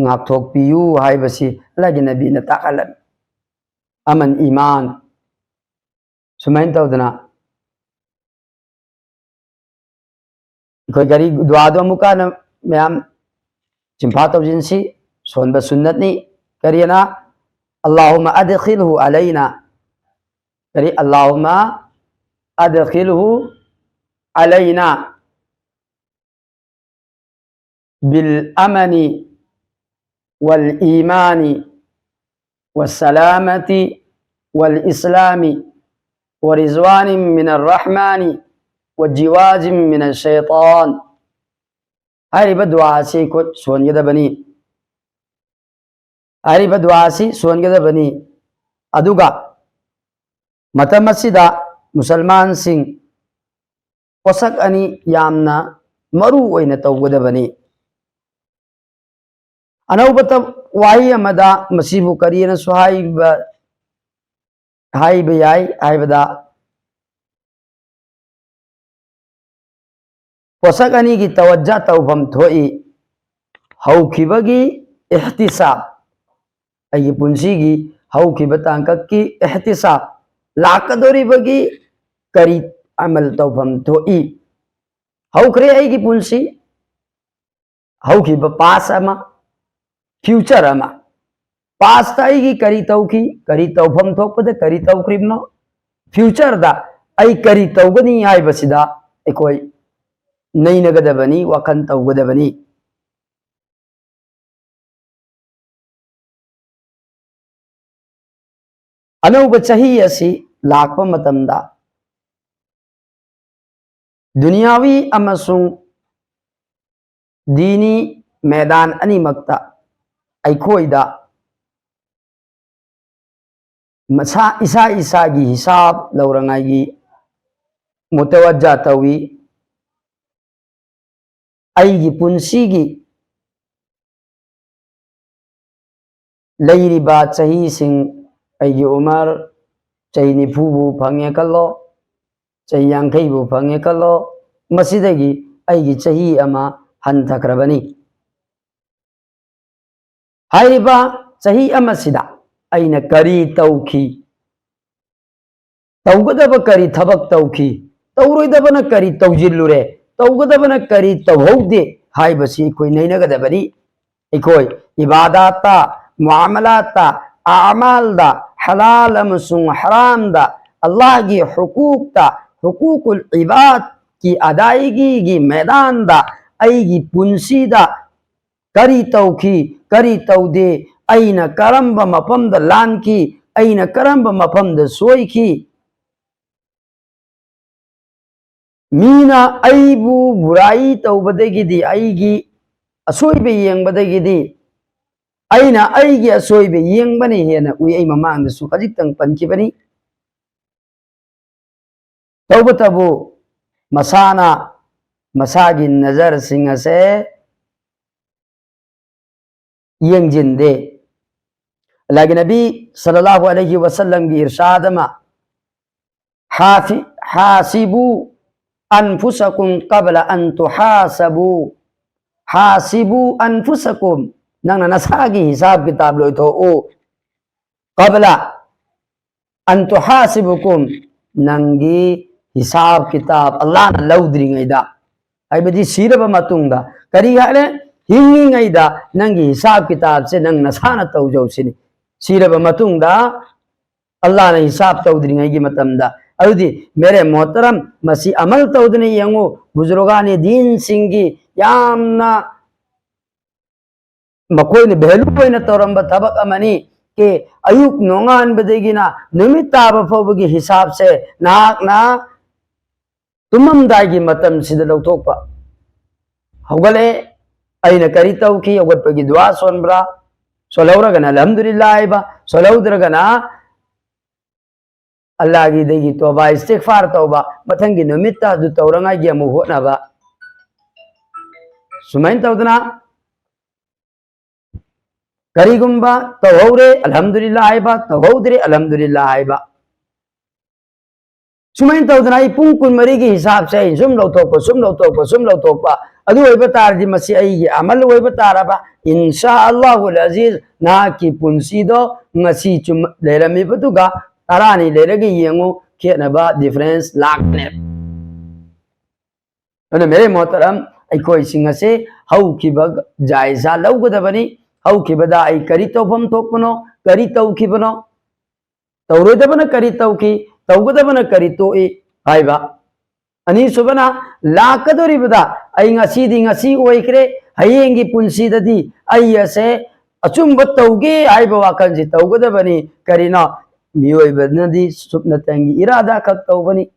ꯉꯥꯛꯊꯣꯛꯄꯤꯌꯨ ꯍꯥꯏꯕꯁꯤ ꯑꯜꯂꯥꯍꯒꯤ ꯅꯕꯤꯅ ꯇꯥꯛꯍꯜꯂꯝꯃꯤ꯫ ꯑꯃꯟ ꯏꯃꯥꯟ ꯁꯨꯃꯥꯏꯅ ꯇꯧꯗꯅ ꯑꯩꯈꯣꯏ ꯀꯔꯤ ꯗꯨꯋꯥꯗꯣ ꯑꯃꯨꯛꯀ ꯍꯟꯅ ꯃꯌꯥꯝ ꯆꯤꯟꯐꯥ ꯇꯧꯁꯤꯟꯁꯤ, ꯁꯣꯟꯕ ꯁꯨꯟꯅꯠꯅꯤ꯫ ꯀꯔꯤꯅ? اللهم أدخله علينا. ꯀꯔꯤ? اللهم أدخله علينا بالأمن والإيمان والسلامة والإسلام ورضوان من الرحمن وجواز من الشيطان. ꯍꯥꯏꯔꯤꯕ ꯗꯨꯋꯥ ꯑꯁꯤ ꯑꯩꯈꯣꯏ ꯁꯣꯟꯒꯗꯕꯅꯤ꯫ ꯍꯥꯏꯔꯤꯕ ꯗꯨꯋꯥ ꯑꯁꯤ ꯁꯣꯟꯒꯗꯕꯅꯤ꯫ ꯑꯗꯨꯒ ꯃꯇꯝ ꯑꯁꯤꯗ ꯃꯨꯁꯜꯃꯥꯟꯁꯤꯡ ꯄꯣꯠꯁꯛ ꯑꯅꯤ ꯌꯥꯝꯅ ꯃꯔꯨ ꯑꯣꯏꯅ ꯇꯧꯒꯗꯕꯅꯤ꯫ ꯑꯅꯧꯕ ꯇ-, ꯋꯥꯍꯩ ꯑꯃꯗ ꯃꯁꯤꯕꯨ ꯀꯔꯤꯅꯁꯨ ꯍꯥꯏꯕ, ꯍꯥꯏꯕ ꯌꯥꯏ ꯍꯥꯏꯕꯗ, ꯄꯣꯠꯁꯛ ꯑꯅꯤꯒꯤ ꯇꯋꯖꯥ ꯇꯧꯐꯝ ꯊꯣꯛꯏ꯫ ꯍꯧꯈꯤꯕꯒꯤ ꯏꯍꯇꯤꯁꯥꯕ, ꯑꯩꯒꯤ ꯄꯨꯟꯁꯤꯒꯤ ꯍꯧꯈꯤꯕ ꯇꯥꯡꯀꯛꯀꯤ ꯏꯍꯇꯤꯁꯥꯕ, ꯂꯥꯛꯀꯗꯧꯔꯤꯕꯒꯤ ꯀꯔꯤ ꯑꯃꯜ ꯇꯧꯐꯝ ꯊꯣꯛꯏ꯫ ꯍꯧꯈ꯭ꯔꯦ ꯑꯩꯒꯤ ꯄꯨꯟꯁꯤ, ꯍꯧꯈꯤꯕ past ꯑꯃ, future ꯑꯃ꯫ Past ꯑꯩꯒꯤ ꯀꯔꯤ ꯇꯧꯈꯤ, ꯀꯔꯤ ꯇꯧꯐꯝ ꯊꯣꯛꯄꯗ ꯀꯔꯤ ꯇꯧꯈ꯭ꯔꯤꯕꯅꯣ, future ꯗ ꯑꯩ ꯀꯔꯤ ꯇꯧꯒꯅꯤ ꯍꯥꯏꯕꯁꯤꯗ ꯑꯩꯈꯣꯏ ꯅꯩꯅꯒꯗꯕꯅꯤ, ꯋꯥꯈꯜ ꯇꯧꯒꯗꯕꯅꯤ꯫ ꯑꯅꯧꯕ ꯆꯍꯤ ꯑꯁꯤ ꯂꯥꯛꯄ ꯃꯇꯝꯗ ꯗꯨꯅꯤꯌꯥꯋꯤ ꯑꯃꯁꯨꯡ ꯗꯤꯅꯤ ꯃꯦꯗꯥꯟ ꯑꯅꯤꯃꯛꯇ ꯑꯩꯈꯣꯏꯗ ꯃꯁꯥ, ꯏꯁꯥ ꯏꯁꯥꯒꯤ ꯍꯤꯁꯥꯕ ꯂꯧꯔꯉꯥꯏꯒꯤ ꯃꯨꯇꯋꯖꯥ ꯇꯧꯏ꯫ ꯑꯩꯒꯤ ꯄꯨꯟꯁꯤꯒꯤ ꯂꯩꯔꯤꯕ ꯆꯍꯤꯁꯤꯡ, ꯑꯩꯒꯤ ꯎꯃꯔ ꯆꯍꯤ ꯅꯤꯐꯨꯕꯨ ꯐꯪꯉꯦ ꯈꯜꯂꯣ, ꯆꯍꯤ ꯌꯥꯡꯈꯩꯕꯨ ꯐꯪꯉꯦ ꯈꯜꯂꯣ, ꯃꯁꯤꯗꯒꯤ ꯑꯩꯒꯤ ꯆꯍꯤ ꯑꯃ ꯍꯟꯊꯈ꯭ꯔꯕꯅꯤ꯫ ꯍꯥꯏꯔꯤꯕ ꯆꯍꯤ ꯑꯃꯁꯤꯗ ꯑꯩꯅ ꯀꯔꯤ ꯇꯧꯈꯤ, ꯇꯧꯒꯗꯕ ꯀꯔꯤ ꯊꯕꯛ ꯇꯧꯈꯤ, ꯇꯧꯔꯣꯏꯗꯕꯅ ꯀꯔꯤ ꯇꯧꯁꯤꯜꯂꯨꯔꯦ, ꯇꯧꯒꯗꯕꯅ ꯀꯔꯤ ꯇꯧꯍꯧꯗꯦ ꯍꯥꯏꯕꯁꯤ ꯑꯩꯈꯣꯏ ꯅꯩꯅꯒꯗꯕꯅꯤ꯫ ꯑꯩꯈꯣꯏ ꯏꯕꯥꯗꯥꯠꯇ, ꯃꯨꯑꯥꯃꯂꯥꯠꯇ, ꯑꯃꯥꯜꯗ, ꯍꯂꯥꯜ ꯑꯃꯁꯨꯡ ꯍꯔꯥꯝꯗ, ꯑꯜꯂꯥꯍꯒꯤ ꯍꯨꯀꯨꯛꯇ, ꯍꯨꯀꯨꯀꯨꯜ ꯏꯕꯥꯗꯀꯤ ꯀꯤ ꯑꯗꯥꯏꯒꯤꯒꯤ ꯃꯦꯗꯥꯟꯗ ꯑꯩꯒꯤ ꯄꯨꯟꯁꯤꯗ ꯀꯔꯤ ꯇꯧꯈꯤ, ꯀꯔꯤ ꯇꯧꯗꯦ, ꯑꯩꯅ ꯀꯔꯝꯕ ꯃꯐꯝꯗ ꯂꯥꯟꯈꯤ, ꯑꯩꯅ ꯀꯔꯝꯕ ꯃꯐꯝꯗ ꯁꯣꯏꯈꯤ, ꯃꯤꯅ ꯑꯩꯕꯨ ꯕꯨꯔꯥꯏ ꯇꯧꯕꯗꯒꯤꯗꯤ, ꯑꯩꯒꯤ ꯑꯁꯣꯏꯕ ꯌꯦꯡꯕꯗꯒꯤꯗꯤ ꯑꯩꯅ ꯑꯩꯒꯤ ꯑꯁꯣꯏꯕ ꯌꯦꯡꯕꯅ ꯍꯦꯟꯅ ꯎꯏ꯫ ꯑꯩ ꯃꯃꯥꯡꯗꯁꯨ ꯈꯖꯤꯛꯇꯪ ꯄꯟꯈꯤꯕꯅꯤ꯫ ꯇꯧꯕꯇꯕꯨ ꯃꯁꯥꯅ ꯃꯁꯥꯒꯤ ꯅꯖꯔꯁꯤꯡ ꯑꯁꯦ ꯌꯦꯡꯁꯤꯟꯗꯦ꯫ ꯑꯜꯂꯥꯍꯒꯤ ꯅꯕꯤ ꯁꯜꯂꯜꯂꯥꯍꯨ ꯑꯂꯩꯍꯤ ꯋꯁꯜꯂꯝꯒꯤ ꯏꯔꯁꯥꯗ ꯑꯃ, "ꯍꯥꯁꯤ-, ꯍꯥꯁꯤꯕꯨ ꯑꯟꯐꯨꯁꯀꯨꯝ ꯀꯕꯂ ꯑꯟ ꯇꯨꯍꯥꯁꯕꯨ, ꯍꯥꯁꯤꯕꯨ ꯑꯟꯐꯨꯁꯀꯨꯝ", ꯅꯪꯅ ꯅꯁꯥꯒꯤ ꯍꯤꯁꯥꯕ ꯀꯤꯇꯥꯕ ꯂꯣꯏꯊꯣꯛꯎ꯫ "ꯀꯕꯂ ꯑꯟ ꯇꯨꯍꯥꯁꯤꯕꯨꯀꯨꯝ", ꯅꯪꯒꯤ ꯍꯤꯁꯥꯕ ꯀꯤꯇꯥꯕ ꯑꯜꯂꯥꯍꯅ ꯂꯧꯗ꯭ꯔꯤꯉꯩꯗ, ꯍꯥꯏꯕꯗꯤ ꯁꯤꯔꯕ ꯃꯇꯨꯡꯗ꯫ ꯀꯔꯤ ꯍꯥꯏꯔꯦ? ꯍꯤꯡꯉꯤꯉꯩꯗ ꯅꯪꯒꯤ ꯍꯤꯁꯥꯕ ꯀꯤꯇꯥꯕꯁꯦ ꯅꯪ ꯅꯁꯥꯅ ꯇꯧꯖꯧ ꯁꯤꯅꯤ꯫ ꯁꯤꯔꯕ ꯃꯇꯨꯡꯗ ꯑꯜꯂꯥꯍꯅ ꯍꯤꯁꯥꯕ ꯇꯧꯗ꯭ꯔꯤꯉꯩꯒꯤ ꯃꯇꯝꯗ꯫ ꯑꯗꯨꯗꯤ ꯃꯦꯔꯦ ꯃꯣꯍꯇꯔꯝ, ꯃꯁꯤ ꯑꯃꯜ ꯇꯧꯗꯨꯅ ꯌꯦꯡꯉꯨ꯫ ꯕꯨꯖꯨꯔꯒꯥꯅꯤ ꯗꯤꯟꯁꯤꯡꯒꯤ ꯌꯥꯝꯅ ꯃꯈꯣꯏꯅ ꯚꯦꯂꯨ ꯑꯣꯏꯅ ꯇꯧꯔꯝꯕ ꯊꯕꯛ ꯑꯃꯅꯤ꯫ ꯀꯦ, ꯑꯌꯨꯛ ꯅꯣꯡꯉꯥꯟꯕꯗꯒꯤꯅ ꯅꯨꯃꯤꯠ ꯇꯥꯕ ꯐꯥꯎꯕꯒꯤ ꯍꯤꯁꯥꯕꯁꯦ ꯅꯍꯥꯛꯅ ꯇꯨꯝꯃꯝꯗꯥꯏꯒꯤ ꯃꯇꯝꯁꯤꯗ ꯂꯧꯊꯣꯛꯄ꯫ ꯍꯧꯒꯠꯂꯛꯑꯦ, ꯑꯩꯅ ꯀꯔꯤ ꯇꯧꯈꯤ? ꯍꯧꯒꯠꯄꯒꯤ ꯗꯨꯋꯥ ꯁꯣꯟꯕ꯭ꯔꯥ? ꯁꯣꯜꯍꯧꯔꯒꯅ ꯑꯜꯍꯝꯗꯨꯂꯤꯜꯂꯥꯍ ꯍꯥꯏꯕ, ꯁꯣꯜꯍꯧꯗ꯭ꯔꯒꯅ ꯑꯜꯂꯥꯍꯒꯤꯗꯒꯤ ꯇꯣꯕꯥ ꯏꯁꯇꯤꯒꯐꯥꯔ ꯇꯧꯕ, ꯃꯊꯪꯒꯤ ꯅꯨꯃꯤꯠꯇ ꯑꯗꯨ ꯇꯧꯔꯉꯥꯏꯒꯤ ꯑꯃꯨꯛ ꯍꯣꯠꯅꯕ꯫ ꯁꯨꯃꯥꯏꯅ ꯇꯧꯗꯅ ꯀꯔꯤꯒꯨꯝꯕ ꯇꯧꯍꯧꯔꯦ ꯑꯜꯍꯝꯗꯨꯂꯤꯜꯂꯥꯍ ꯍꯥꯏꯕ, ꯇꯧꯍꯧꯗ꯭ꯔꯦ ꯑꯜꯍꯝꯗꯨꯂꯤꯜꯂꯥꯍ ꯍꯥꯏꯕ꯫ ꯁꯨꯃꯥꯏꯅ ꯇꯧꯗꯅ ꯑꯩ ꯄꯨꯡ ꯀꯨꯟꯃꯔꯤꯒꯤ ꯍꯤꯁꯥꯕꯁꯦ ꯑꯩ ꯁꯨꯝ ꯂꯧꯊꯣꯛꯄ, ꯁꯨꯝ ꯂꯧꯊꯣꯛꯄ, ꯁꯨꯝ ꯂꯧꯊꯣꯛꯄ꯫ ꯑꯗꯨ ꯑꯣꯏꯕ ꯇꯥꯔꯗꯤ ꯃꯁꯤ ꯑꯩꯒꯤ ꯑꯃꯜ ꯑꯣꯏꯕ ꯇꯥꯔꯕ꯫ ꯏꯟꯁꯥ ꯑꯜꯂꯥꯍꯨꯜ ꯑꯖꯤꯖ, ꯅꯍꯥꯛꯀꯤ ꯄꯨꯟꯁꯤꯗꯣ ꯉꯁꯤ ꯆꯨꯝ ꯂꯩꯔꯝꯃꯤꯕꯗꯨꯒ ꯇꯔꯥꯅꯤ ꯂꯩꯔꯒ ꯌꯦꯡꯉꯨ, ꯈꯦꯠꯅꯕ, ꯗꯤꯐꯔꯦꯟꯁ ꯂꯥꯛꯀꯅꯦꯕ꯫ ꯑꯗꯨꯅ ꯃꯦꯔꯦ ꯃꯣꯍꯇꯔꯝ, ꯑꯩꯈꯣꯏꯁꯤꯡ ꯑꯁꯦ ꯍꯧꯈꯤꯕ ꯖꯥꯏꯖꯥ ꯂꯧꯒꯗꯕꯅꯤ꯫ ꯍꯧꯈꯤꯕꯗ ꯑꯩ ꯀꯔꯤ ꯇꯧꯐꯝ ꯊꯣꯛꯄꯅꯣ, ꯀꯔꯤ ꯇꯧꯈꯤꯕꯅꯣ, ꯇꯧꯔꯣꯏꯗꯕꯅ ꯀꯔꯤ ꯇꯧꯈꯤ, ꯇꯧꯒꯗꯕꯅ ꯀꯔꯤ ꯇꯣꯛꯏ ꯍꯥꯏꯕ꯫ ꯑꯅꯤꯁꯨꯕꯅ, ꯂꯥꯛꯀꯗꯧꯔꯤꯕꯗ ꯑꯩ ꯉꯁꯤꯗꯤ ꯉꯁꯤ ꯑꯣꯏꯈ꯭ꯔꯦ, ꯍꯌꯦꯡꯒꯤ ꯄꯨꯟꯁꯤꯗꯗꯤ ꯑꯩ ꯑꯁꯦ ꯑꯆꯨꯝꯕ ꯇꯧꯒꯦ ꯍꯥꯏꯕ ꯋꯥꯈꯜꯁꯤ ꯇꯧꯒꯗꯕꯅꯤ꯫ ꯀꯔꯤꯅꯣ? ꯃꯤꯑꯣꯏꯕꯅꯗꯤ ꯁꯨꯞꯅꯇꯪꯒꯤ ꯏꯔꯥꯗꯥ ꯈꯛ ꯇꯧꯕꯅꯤ꯫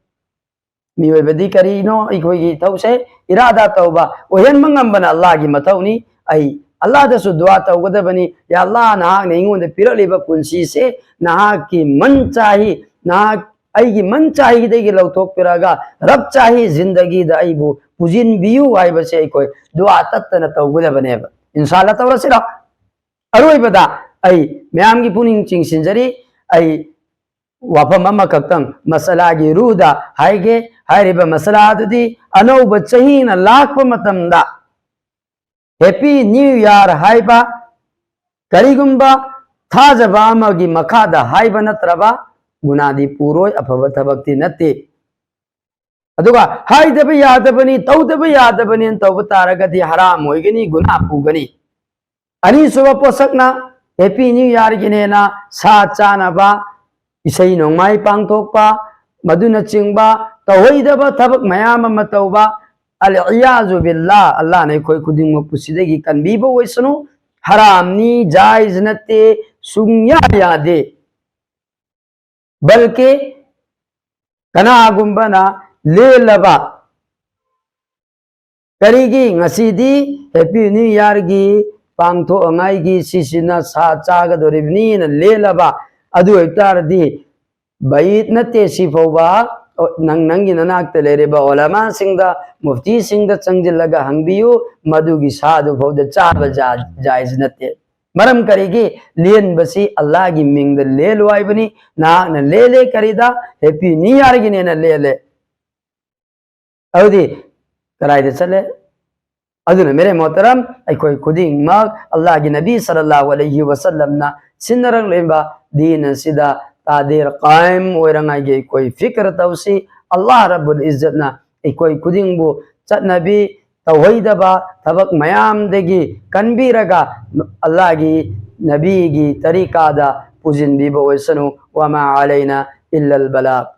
ꯃꯤꯑꯣꯏꯕꯗꯤ ꯀꯔꯤꯅꯣ? ꯑꯩꯈꯣꯏꯒꯤ ꯏꯊꯧꯁꯦ ꯏꯔꯥꯗꯥ ꯇꯧꯕ, ꯑꯣꯏꯍꯟꯕ ꯉꯝꯕꯅ ꯑꯜꯂꯥꯍꯒꯤ ꯃꯊꯧꯅꯤ꯫ ꯑꯩ ꯑꯜꯂꯥꯍꯗꯁꯨ ꯗꯨꯋꯥ ꯇꯧꯒꯗꯕꯅꯤ, "ꯌꯥ ꯑꯜꯂꯥꯍ, ꯅꯍꯥꯛꯅ ꯑꯩꯉꯣꯟꯗ ꯄꯤꯔꯛꯂꯤꯕ ꯄꯨꯟꯁꯤꯁꯦ ꯅꯍꯥꯛꯀꯤ ꯃꯟ ꯆꯥꯍꯤ, ꯅꯍꯥꯛ ꯑꯩꯒꯤ ꯃꯟ ꯆꯥꯍꯤꯗꯒꯤ ꯂꯧꯊꯣꯛꯄꯤꯔꯛꯑꯒ ꯔꯕ ꯆꯥꯍꯤ ꯖꯤꯟꯗꯒꯤꯗ ꯑꯩꯕꯨ ꯄꯨꯁꯤꯟꯕꯤꯌꯨ" ꯍꯥꯏꯕꯁꯦ ꯑꯩꯈꯣꯏ ꯗꯨꯋꯥ ꯇꯠꯇꯅ ꯇꯧꯒꯗꯕꯅꯦꯕ꯫ ꯏꯟꯁꯥ ꯑꯜꯂꯥꯍ ꯇꯧꯔꯁꯤꯔꯣ? ꯑꯔꯣꯏꯕꯗ ꯑꯩ ꯃꯌꯥꯝꯒꯤ ꯄꯨꯛꯅꯤꯡ ꯆꯤꯡꯁꯤꯟꯖꯔꯤ꯫ ꯑꯩ ꯋꯥꯐꯝ ꯑꯃꯈꯛꯇꯪ ꯃꯁꯂꯥꯒꯤ ꯔꯨꯗ ꯍꯥꯏꯒꯦ꯫ ꯍꯥꯏꯔꯤꯕ ꯃꯁꯂꯥ ꯑꯗꯨꯗꯤ ꯑꯅꯧꯕ ꯆꯍꯤꯅ ꯂꯥꯛꯄ ꯃꯇꯝꯗ Happy New Year ꯍꯥꯏꯕ ꯀꯔꯤꯒꯨꯝꯕ ꯊꯥꯖꯕ ꯑꯃꯒꯤ ꯃꯈꯥꯗ ꯍꯥꯏꯕ ꯅꯠꯇ꯭ꯔꯕ ꯒꯨꯅꯥꯗꯤ ꯄꯨꯔꯣꯏ, ꯑꯐꯕ ꯊꯕꯛꯇꯤ ꯅꯠꯇꯦ꯫ ꯑꯗꯨꯒ ꯍꯥꯏꯗꯕ ꯌꯥꯗꯕꯅꯤ, ꯇꯧꯗꯕ ꯌꯥꯗꯕꯅꯤ ꯇꯧꯕ ꯇꯥꯔꯒꯗꯤ ꯍꯔꯥꯝ ꯑꯣꯏꯒꯅꯤ, ꯒꯨꯅꯥ ꯄꯨꯒꯅꯤ꯫ ꯑꯅꯤꯁꯨꯕ ꯄꯣꯠꯁꯛꯅ Happy New Yearꯒꯤꯅꯦꯅ ꯁꯥ ꯆꯥꯅꯕ, ꯏꯁꯩ ꯅꯣꯡꯃꯥꯏ ꯄꯥꯡꯊꯣꯛꯄ, ꯃꯗꯨꯅꯆꯤꯡꯕ ꯇꯧꯍꯩꯗꯕ ꯊꯕꯛ ꯃꯌꯥꯝ ꯑꯃ ꯇꯧꯕ꯫ ꯑꯜ ꯏꯌꯥꯖꯨ ꯕꯤꯜꯂꯥ, ꯑꯜꯂꯥꯍꯅ ꯑꯩꯈꯣꯏ ꯈꯨꯗꯤꯡꯃꯛꯄꯨ ꯁꯤꯗꯒꯤ ꯀꯟꯕꯤꯕ ꯑꯣꯏꯁꯅꯨ꯫ ꯍꯔꯥꯝꯅꯤ, ꯖꯥꯏꯖ ꯅꯠꯇꯦ, ꯁꯨꯡꯌꯥ ꯌꯥꯗꯦ꯫ ꯕꯜꯀꯤ ꯀꯅꯥꯒꯨꯝꯕꯅ ꯂꯦꯜꯂꯕ, ꯀꯔꯤꯒꯤ ꯉꯁꯤꯗꯤ Happy New Yearꯒꯤ ꯄꯥꯡꯊꯣꯛꯉꯥꯏꯒꯤ ꯁꯤꯁꯤꯅ ꯁꯥ ꯆꯥꯒꯗꯧꯔꯤꯕꯅꯤꯅ ꯂꯦꯜꯂꯕ, ꯑꯗꯨ ꯑꯣꯏꯕ ꯇꯥꯔꯗꯤ ꯕꯩꯠ ꯅꯠꯇꯦ ꯁꯤ ꯐꯥꯎꯕ, ꯅꯪ ꯅꯪꯒꯤ ꯅꯅꯥꯛꯇ ꯂꯩꯔꯤꯕ ꯎꯂꯃꯥꯁꯤꯡꯗ, ꯃꯨꯐꯇꯤꯁꯤꯡꯗ ꯆꯪꯁꯤꯜꯂꯒ ꯍꯪꯕꯤꯌꯨ, ꯃꯗꯨꯒꯤ ꯁꯥꯗꯨ ꯐꯥꯎꯗ ꯆꯥꯕ ꯖꯥ-, ꯖꯥꯏꯖ ꯅꯠꯇꯦ꯫ ꯃꯔꯝ ꯀꯔꯤꯒꯤ? ꯂꯦꯟꯕꯁꯤ ꯑꯜꯂꯥꯍꯒꯤ ꯃꯤꯡꯗ ꯂꯦꯜꯂꯨ ꯍꯥꯏꯕꯅꯤ꯫ ꯅꯍꯥꯛꯅ ꯂꯦꯜꯂꯦ ꯀꯔꯤꯗ? Happy New Yearꯒꯤꯅꯦꯅ ꯂꯦꯜꯂꯦ꯫ ꯑꯗꯨꯗꯤ ꯀꯗꯥꯏꯗ ꯆꯠꯂꯦ? ꯑꯗꯨꯅ ꯃꯦꯔꯦ ꯃꯣꯍꯇꯔꯝ, ꯑꯩꯈꯣꯏ ꯈꯨꯗꯤꯡꯃꯛ ꯑꯜꯂꯥꯍꯒꯤ ꯅꯕꯤ ꯁꯜꯂꯜꯂꯥꯍꯨ ꯑꯂꯩꯍꯤ ꯋꯁꯜꯂꯝꯅ ꯁꯤꯟꯅꯔꯛꯂꯤꯕ ꯗꯤꯟ ꯑꯁꯤꯗ ꯇꯥꯗꯤꯔ ꯀꯥꯏꯝ ꯑꯣꯏꯔꯉꯥꯏꯒꯤ ꯑꯩꯈꯣꯏ ꯐꯤꯀ꯭ꯔ ꯇꯧꯁꯤ꯫ ꯑꯜꯂꯥꯍ ꯔꯕꯨꯜ ꯏꯖꯠꯅ ꯑꯩꯈꯣꯏ ꯈꯨꯗꯤꯡꯕꯨ ꯆꯠꯅꯕꯤ ꯇꯧꯍꯩꯗꯕ ꯊꯕꯛ ꯃꯌꯥꯝꯗꯒꯤ ꯀꯟꯕꯤꯔꯒ ꯑꯜꯂꯥꯍꯒꯤ ꯅꯕꯤꯒꯤ ꯇꯔꯤꯀꯥꯗ ꯄꯨꯁꯤꯟꯕꯤꯕ ꯑꯣꯏꯁꯅꯨ꯫ ꯋꯃꯥ ꯑꯂꯩꯅ ꯏꯜꯂꯜ ꯕꯂꯥꯒ꯫